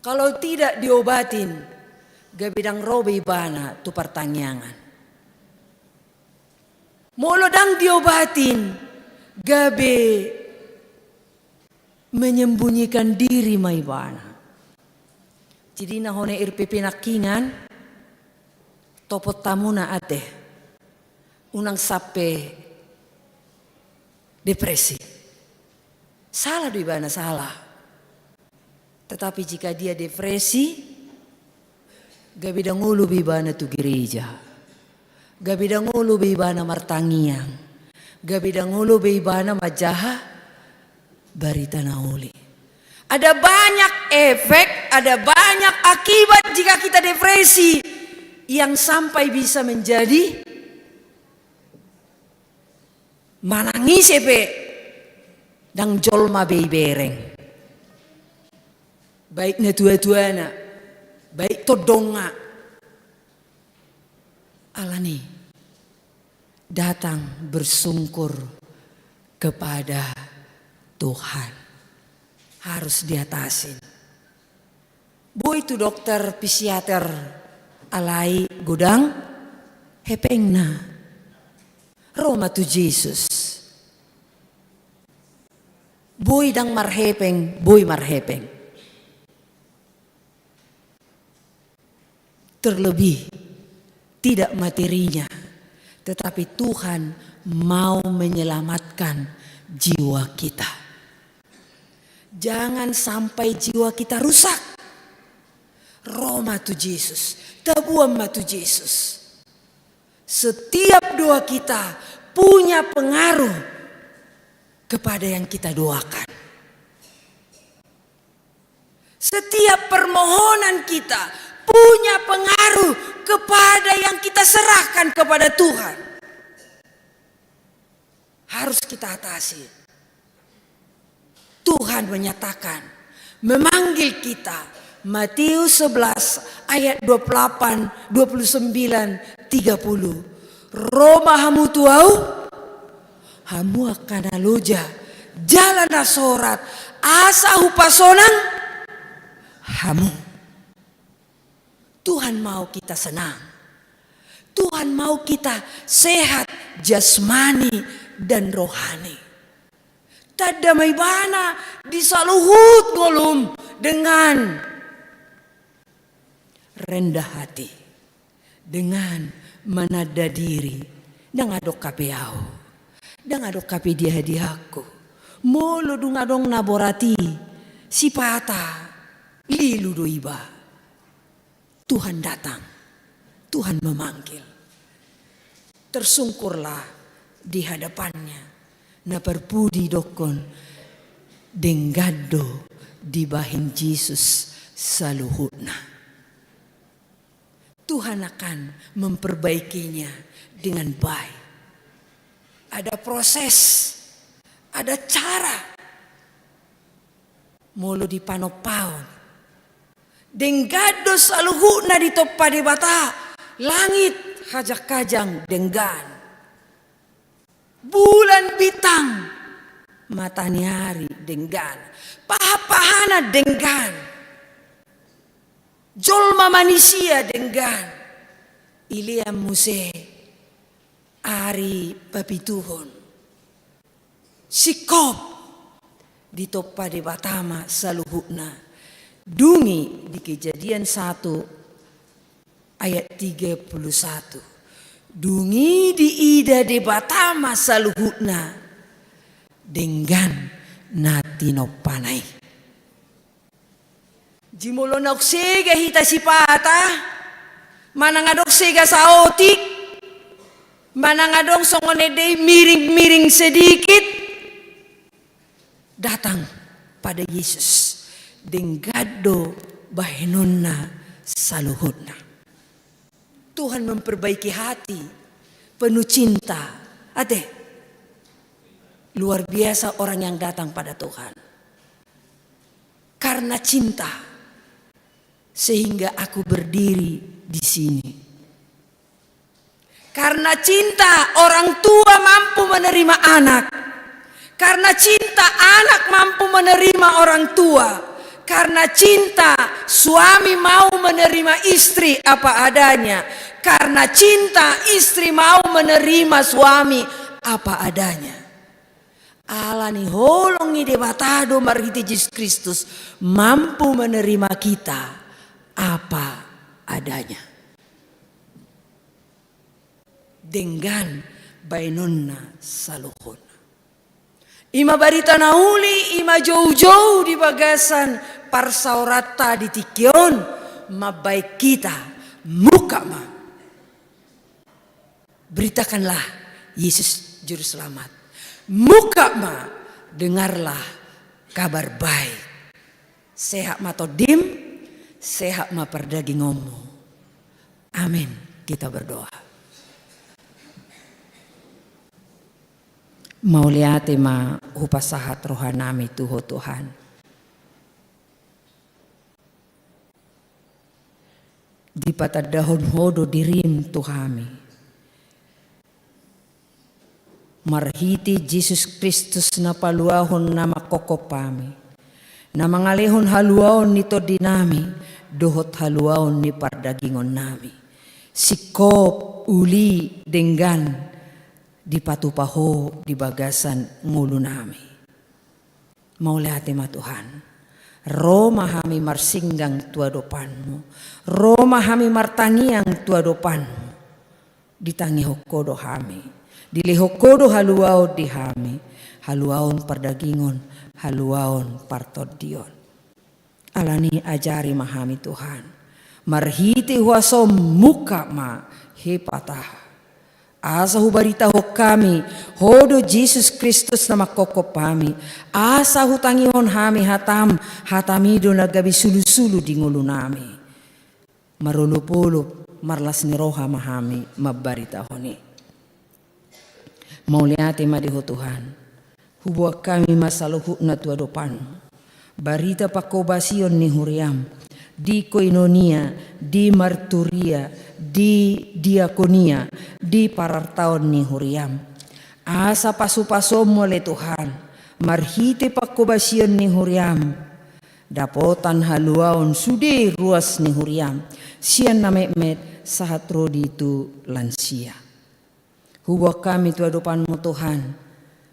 Kalau tidak diobatin, gabe ndang ro be ibana tu partangiangan. Molo ndang diobatin, gabe menyembunyikan diri ma ibana. Jadi na hona R P P nangkiningan, topot hamuna ate. Unang sampe depresi. Salah do ibana, salah. Tetapi jika dia depresi, gabe ndang olo be ibana tu gereja. Gabe ndang olo be ibana martangiang. Gabe ndang olo be ibana manjaha barita na uli. Ada banyak efek, ada banyak akibat jika kita depresi yang sampai bisa menjadi manang ise pe ndang jolma be ibereng. Baik natuatuana, baik tondongna. Alani datang bersungkur kepada Tuhan. Harus diatasin. Boi tu dokter psikiater alai godang hepengna. Ro ma tu Jesus. Boi ndang marhepeng, boi marhepeng. Terlebih tidak materinya, tetapi Tuhan mau menyelamatkan jiwa kita. Jangan sampai jiwa kita rusak. Ro ma tu Jesus, tabuan ma tu Jesus. Setiap doa kita punya pengaruh kepada yang kita doakan. Setiap permohonan kita punya pengaruh kepada yang kita serahkan kepada Tuhan. Harus kita atasi. Tuhan menyatakan, memanggil kita. Matius sebelas ayat dua puluh delapan, dua puluh sembilan, tiga puluh. Ro ma hamu tu Ahu, hamu angka na loja, jala na sorat, asa hupasonang hamu. Tuhan mau kita senang. Tuhan mau kita sehat jasmani dan rohani. Tanda ma ibana di saluhut ngolum dengan rendah hati, dengan mananda diri, ndang adong hape ahu, ndang adong hape diahadiahonku. Molo dung adong na borat i, sipata lilu do iba. Tuhan datang, Tuhan memanggil. Tersungkurlah di hadapan-Nya. Na parpudi dokkon, denggan do dibahen Jesus saluhutna. Tuhan akan memperbaikinya dengan baik. Ada proses, ada cara. Molo di panompaon, denggan do saluhutna ditompa Debata, langit hajang-hajang denggan. Bulan bintang, mataniari denggan. Paha-pahana denggan. Jolma manisia denggan. Ilean muse ari papituhon. Singkop ditompa Debata ma saluhutna. Dung i di Kejadian satu ayat tiga puluh satu. Dung i diida Debata ma saluhutna denggan na tinompana i. Jumolo naung sega hita sipata, manang adong sega saotik, manang adong songon ende i miring-miring sedikit, datang pada Yesus, denggan do bahenonna saluhutna. Tuhan memperbaiki hati penuh cinta. Ate, luar biasa orang yang datang pada Tuhan. Karena cinta, sehingga aku berdiri di sini. Karena cinta, orang tua mampu menerima anak. Karena cinta, anak mampu menerima orang tua. Karena cinta, suami mau menerima istri apa adanya. Karena cinta, istri mau menerima suami apa adanya. Ala ni holong ni Debata do marhite Jesus Kristus mampu menerima kita apa adanya. Denggan baenonna saluhutna. I ma barita na uli, i ma joujou di bagasan parsaoranta di tingki on, mambahen hita, mungkap ma. Beritakanlah Yesus Juruselamat. Mungkap ma, dengarlah kabar baik. Sehat ma tondim, sehat ma pardagingonmu. Amin. Kita berdoa. Mauliate ma hupasahat rohanami tu Ho Tuhan. Dipatandahon Ho do dirim tu hami. Marhite Jesus Kristus na paluahon na manghophop hami, na mangalehon haluaon ni tondinami, dohot haluaon ni pardagingonnami. Singkop, uli, denggan, dipatupa Ho di bagasan ngolunami. Mauliate ma Tuhan. Ro ma hami marsinggang tu adopanmu. Ro ma hami martangiang tu adopanmu. Ditangihon Ho do hami. Dilehon Ho do haluaon di hami. Haluaon pardagingon, haluaon partondion. Alani ajari ma hami Tuhan. Marhite huasom mungkap ma, Hepata. Asa hubaritahon hami, Ho do Jesus Kristus na manghophop hami, asa hutangihon hami hatam, hatami do na gabe sulusulu di ngolunami. Marolopolop, marlas ni roha ma hami mambaritahon i. Mauliate ma di Ho Tuhan. Huboan hami ma saluhutna tu adopanmu barita panghobasion ni huriam di koinonia, di marturia, di diakonia, di parartaon ni huriam. Asa pasupasuonmu ale Tuhan, marhite panghobasion ni huriam, dapotan haluaon sude ruas ni huriam, sian na metmet sahat ro di tu lansia. Huboan hami tu adopanmu Tuhan,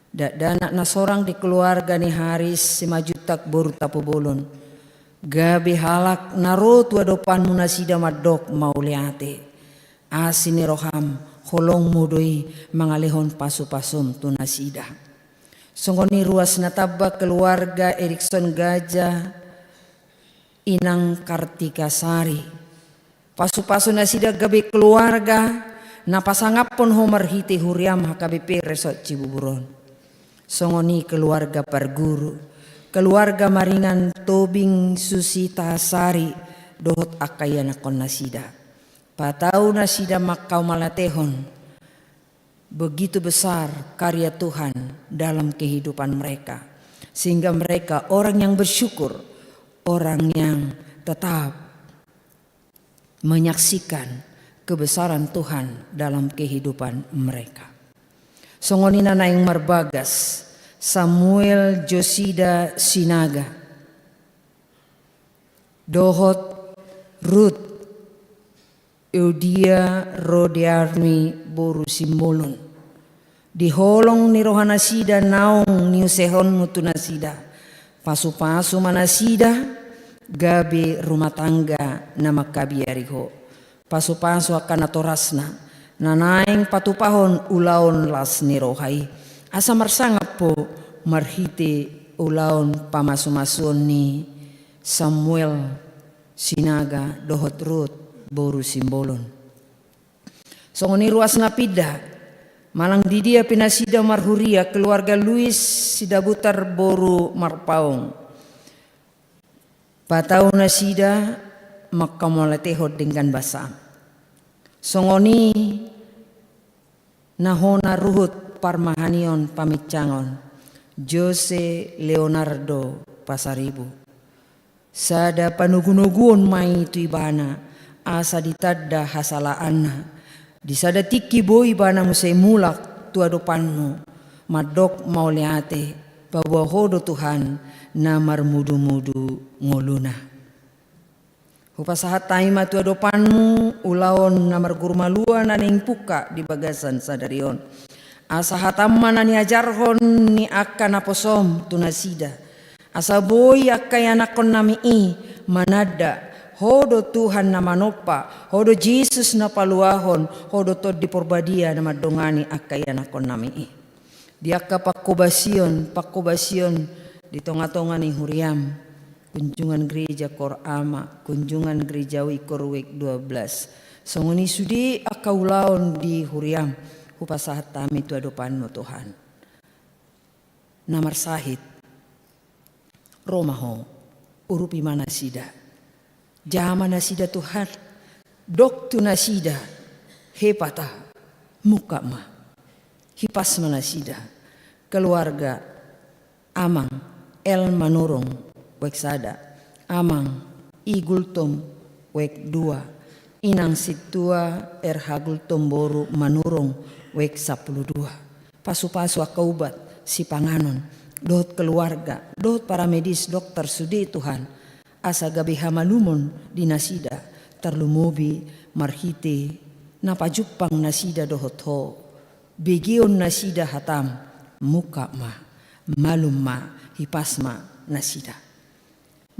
dakdanak na sorang di keluarga ni Haris Simanjuntak boru Tapobolon, gabe halak na ro tu adopanmu nasida mandok mauliate. Asi ni roham, holongmu do i mangalehon pasupasum tu nasida. Songon i ruas na tamba keluarga Erikson Gaja, Inang Kartika Sari. Pasupasu nasida gabe keluarga na pasangaphon Ho marhite huriam H K B P Resort Cibubur on. Songon i keluarga parguru, keluarga maringan Tobing Susita Sari dohot angka ianakhon nasida. Patau nasida manghamauliatehon begitu besar karya Tuhan dalam kehidupan mereka, sehingga mereka orang yang bersyukur, orang yang tetap menyaksikan kebesaran Tuhan dalam kehidupan mereka. Songon i na naeng marbagas, Samuel Josida Sinaga dohot Rut Eudia Rodearmi boru Simbolon. Di holong ni rohanasida naung niusehonmu tu nasida. Pasupasu ma nasida gabe rumah tangga na mangkabiari Ho. Pasupasu angka natorasna na naeng patupahon ulaon las ni roha i, asa marsangap Ho marhite ulaon pamasumasuon ni Samuel Sinaga dohot Rut boru Simbolon. Songon i ruas na pinda, manang di dia pe nasida marhuria, keluarga Luis Sidabutar boru Marpaung. Patau nasida manghamauliatehon denggan basam. Songon i na hona ruhut parmahanion pamincangon, Jose Leonardo Pasaribu. Sada panogunoguon ma i tu ibana, asa ditanda hasalaanna. Di sada tingki boi ibana muse mulak tu adopanmu, mandok mauliate, paboa Ho do Tuhan na marmudumudu ngoluna. Hupasahat hami ma tu adopanmu ulaon na marguru malua na naeng pungka di bagasan sadari on. Asa hatam ma na niajarhon ni angka naposom tu nasida. Asa boi angka ianakhonnami i mananda, Ho do Tuhan na manompa, Ho do Jesus na paluahon, Ho do Tondi Porbadia na mandongani angka ianakhonnami i. Di angka panghobasion, panghobasion di tongatonga ni huriam, kunjungan gereja Koor Ama, kunjungan gereja Wikor wijk dua belas. Songon i sude angka ulaon di huriam, hupasahat hami tu adopanmu Tuhan. Na marsahit, ro ma Ho, urupi ma nasida. Jama nasida Tuhan, dok tu nasida, Hepata, mungkap ma. Hipas ma nasida. Keluarga Amang L Manurung, wijk sada. Amang I Gultom, wijk dua. Inang Sintua R H Gultom boru Manurung, wijk sampulu dua. Pasupasu angka ubat, sipanganon, dohot keluarga, dohot paramedis, dokter, sude Tuhan, asa gabe hamalumon di nasida, tarlumobi marhite na pajumpang nasida dohot Ho, begeon nasida hatam, mungkap ma, malum ma, hipas ma nasida.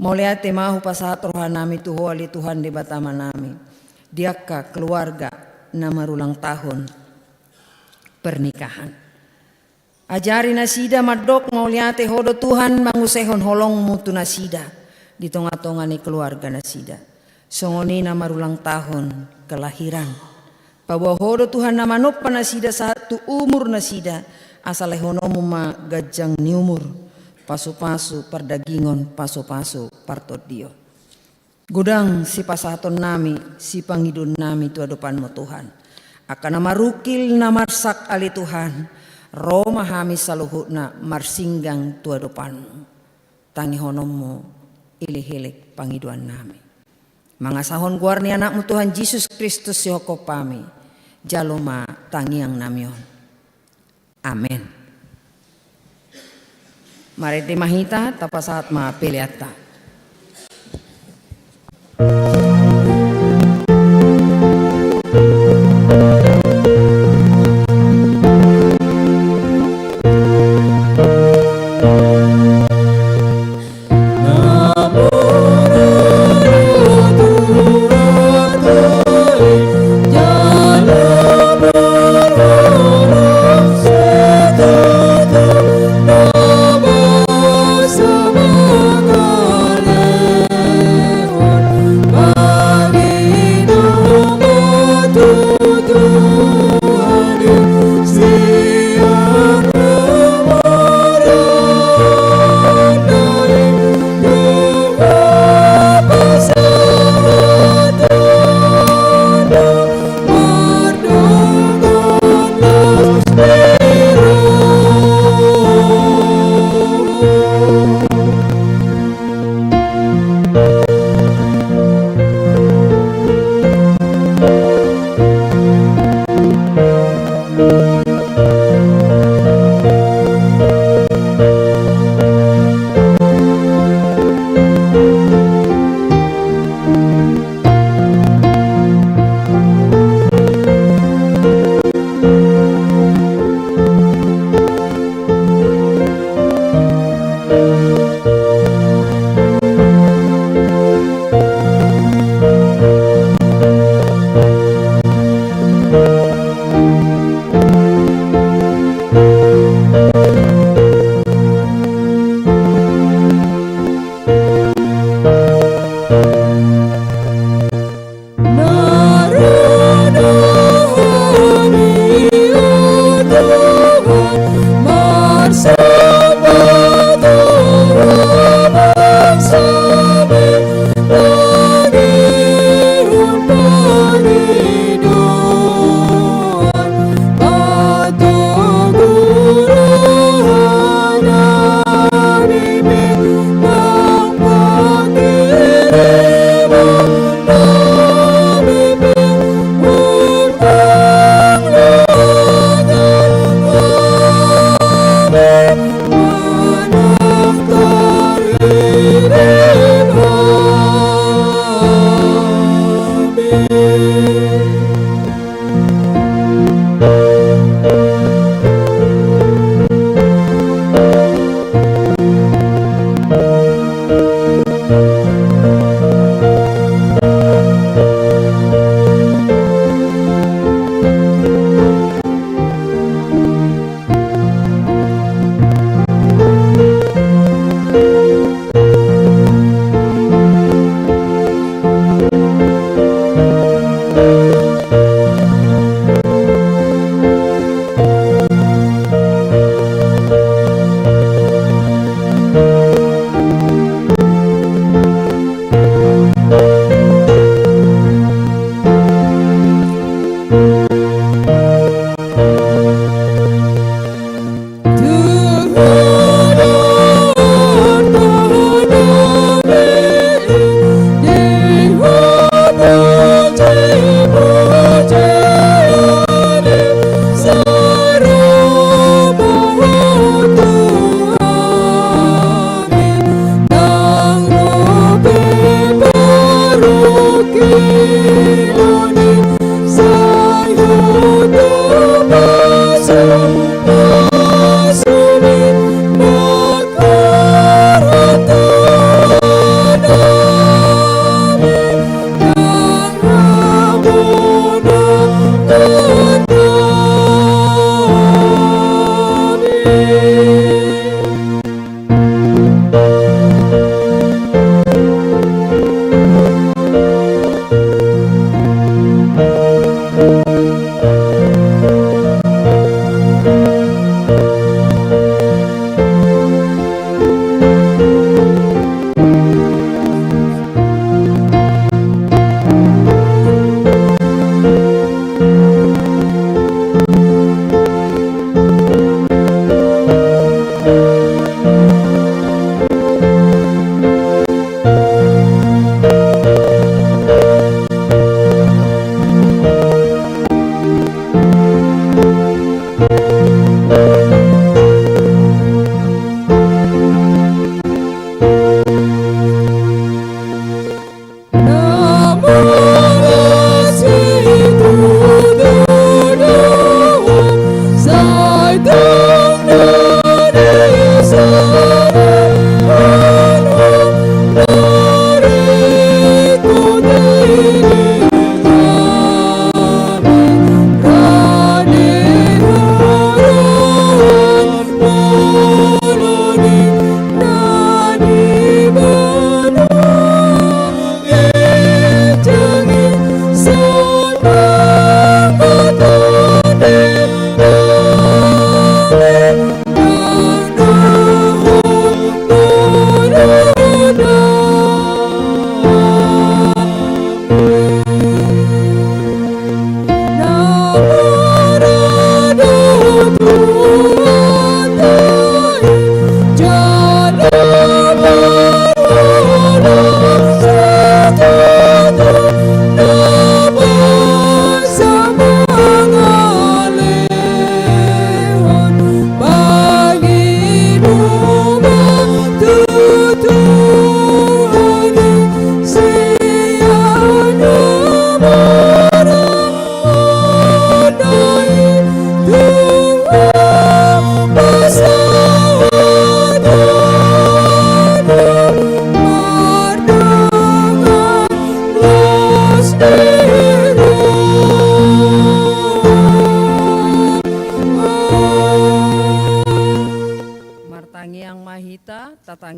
Mauliate ma hupasahat rohanami tu Ho ale Tuhan Debata Amanami, di angka keluarga na marulang tahun pernikahan. Ajari nasida mandok mauliate, Ho do Tuhan mangusehon holongmu tu nasida di tongatonga ni keluarga nasida. Songon i na marulang tahun kelahiran. Paboa Ho do Tuhan na manompa nasida sahat tu umur nasida, asa lehononmu ma ganjang ni umur, pasu-pasu pardagingon, pasu-pasu partondion. Godang sipasahatonnami, sipangidoannami tu adopanmu Tuhan. Angka na marungkil na marsak ale Tuhan, ro ma hami saluhutna marsinggang tu adopanmu. Tangihononmu, elek-elek pangidoannami. Mangasahon goar ni Anakmu Tuhan Jesus Kristus sihophop hami, jalo ma tangiangnami on. Amen. Marende ma hita, tapasahat ma peleanta.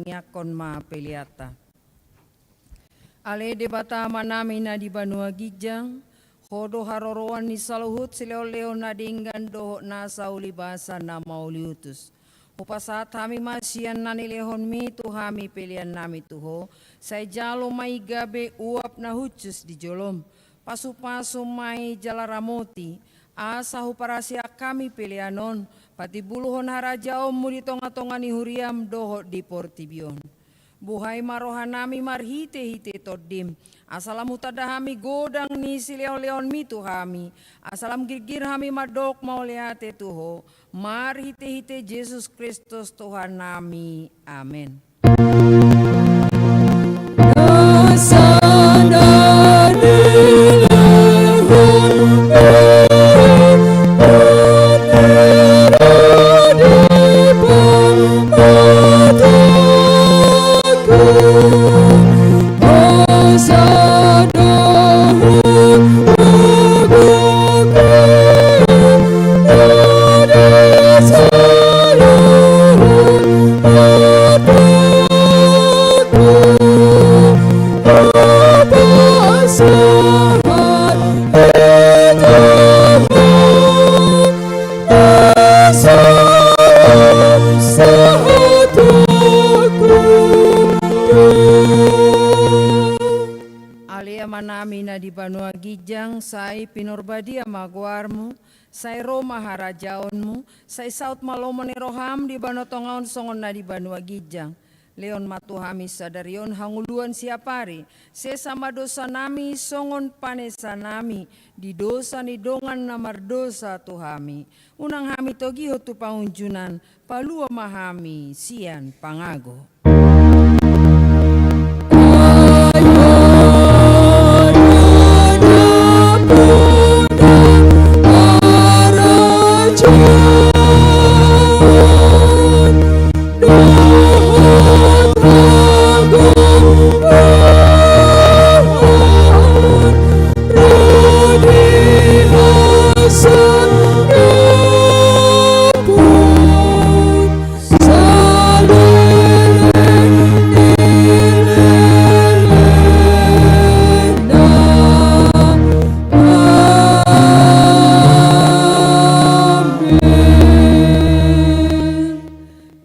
tangiangkon ma peleanta. Ale Debata Amanami na di banua ginjang, Ho do haroroan ni saluhut silehonlehon na denggan dohot nasa ulibasa na mauliutus. Hupasahat hami ma sian na nilehonmi tu hami peleannami tu Ho, sai jalo ma i gabe uap na hushus di jolom. Pasupasu ma i jala ramoti, asa huparasiak hami pelean on patimbulhon harajaonmu di tongatonga ni huriam dohot di portibi on. Buhai ma rohanami marhitehite Tondim, asa lam hutanda hami godang ni silehonlehonmi tu hami, asa lam girgir hami mandok mauliate tu Ho, marhitehite Jesus Kristus Tuhannami. Amen. Ale Amanami na di banua ginjang, sai pinarbadia ma goarmu, sai ro ma harajaonmu, sai saut ma lomo ni roham di banua tonga on songon na di banua ginjang. Lehon ma tu hami sadari on hangoluan siapari, sesa ma dosanami songon panesanami di dosa ni dongan na mardosa tu hami. Unang hami togihon tu pangunjunan, palua ma hami sian pangago.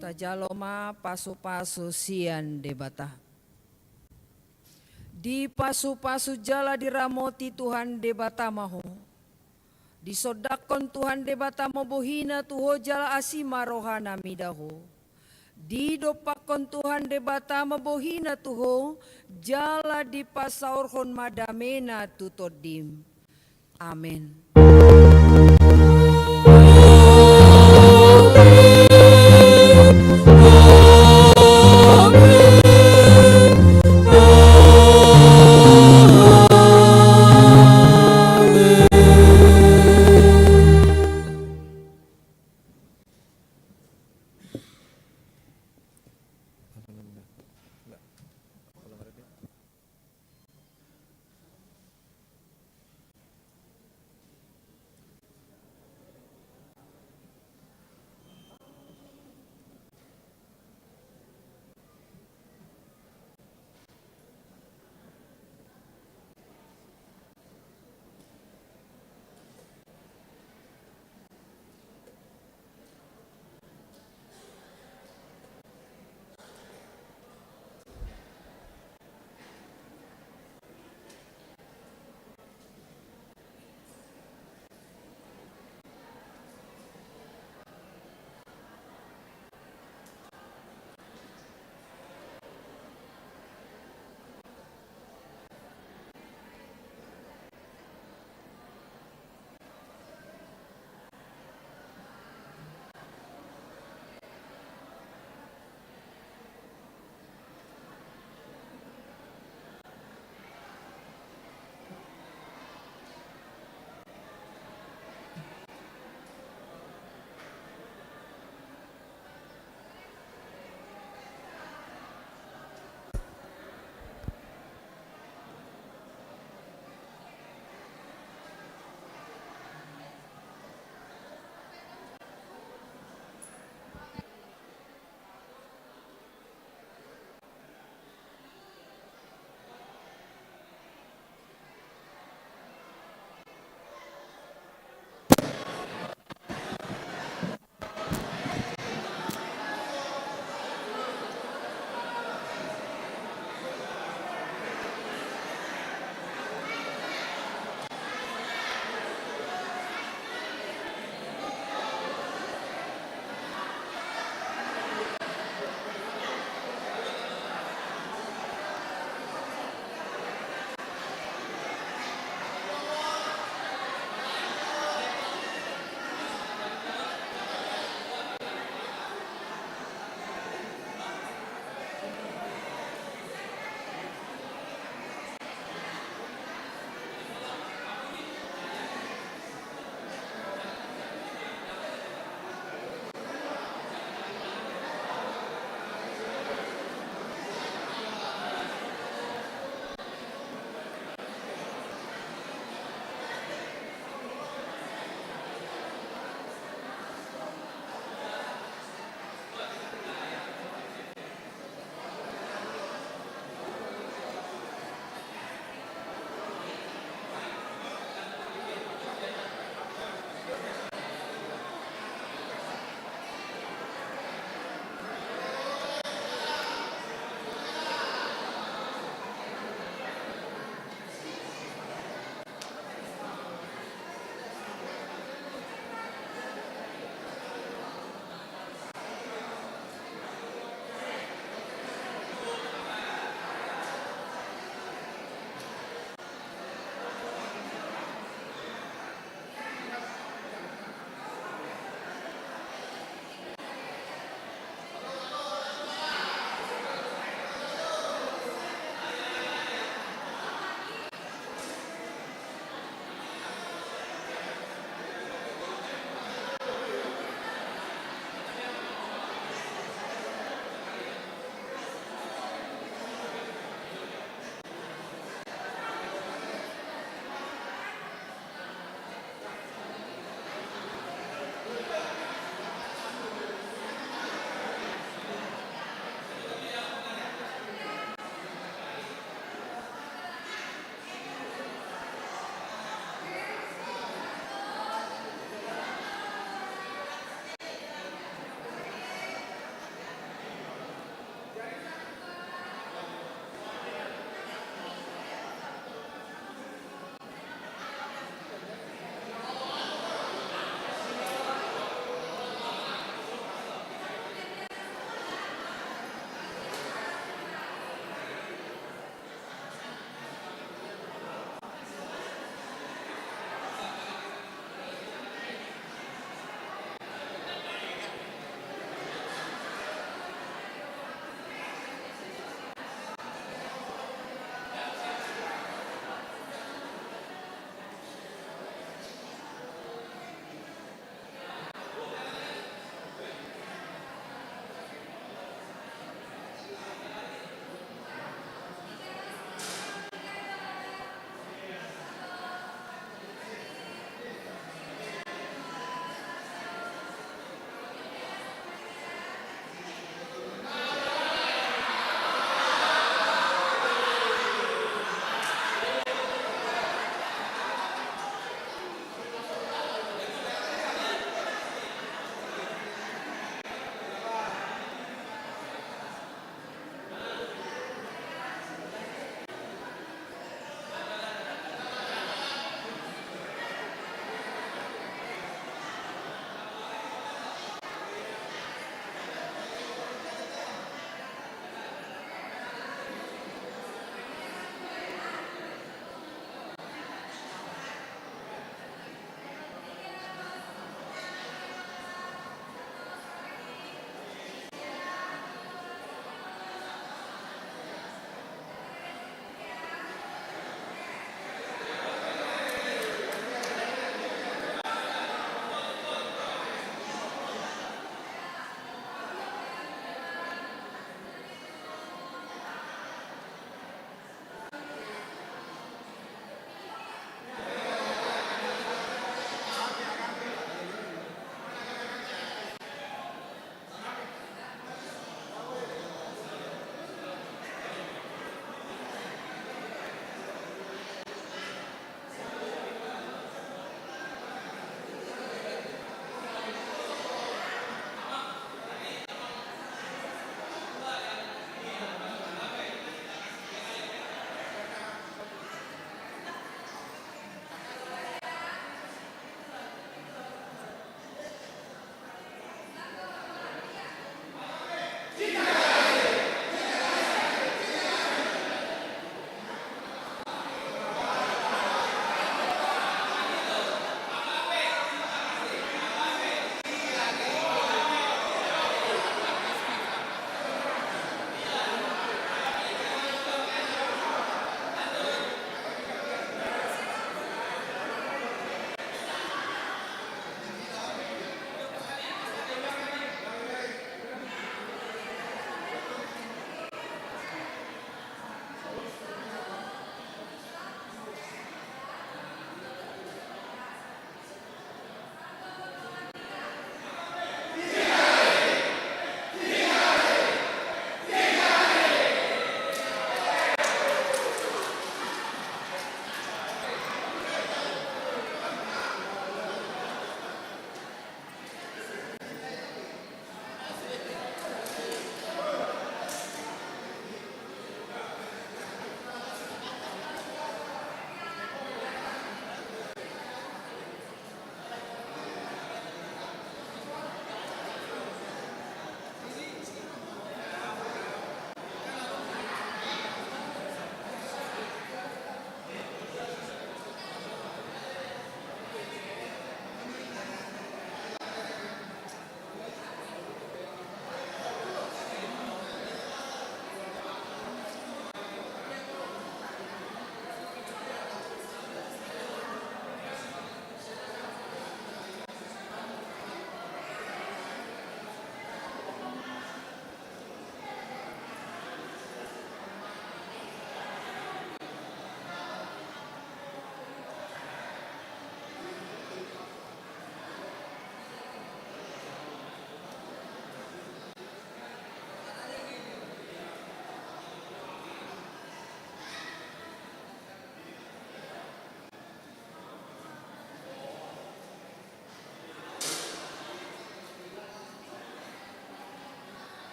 Tajalo ma pasupasu sian Debata. Dipasupasu jala diramoti Tuhan Debata ma ho. Disondangkon Tuhan Debata ma bohina tu ho jala asi ma rohana mida ho. Didompakkon Tuhan Debata ma bohina tu ho jala dipasaorhon ma damena tu tondim. Amen.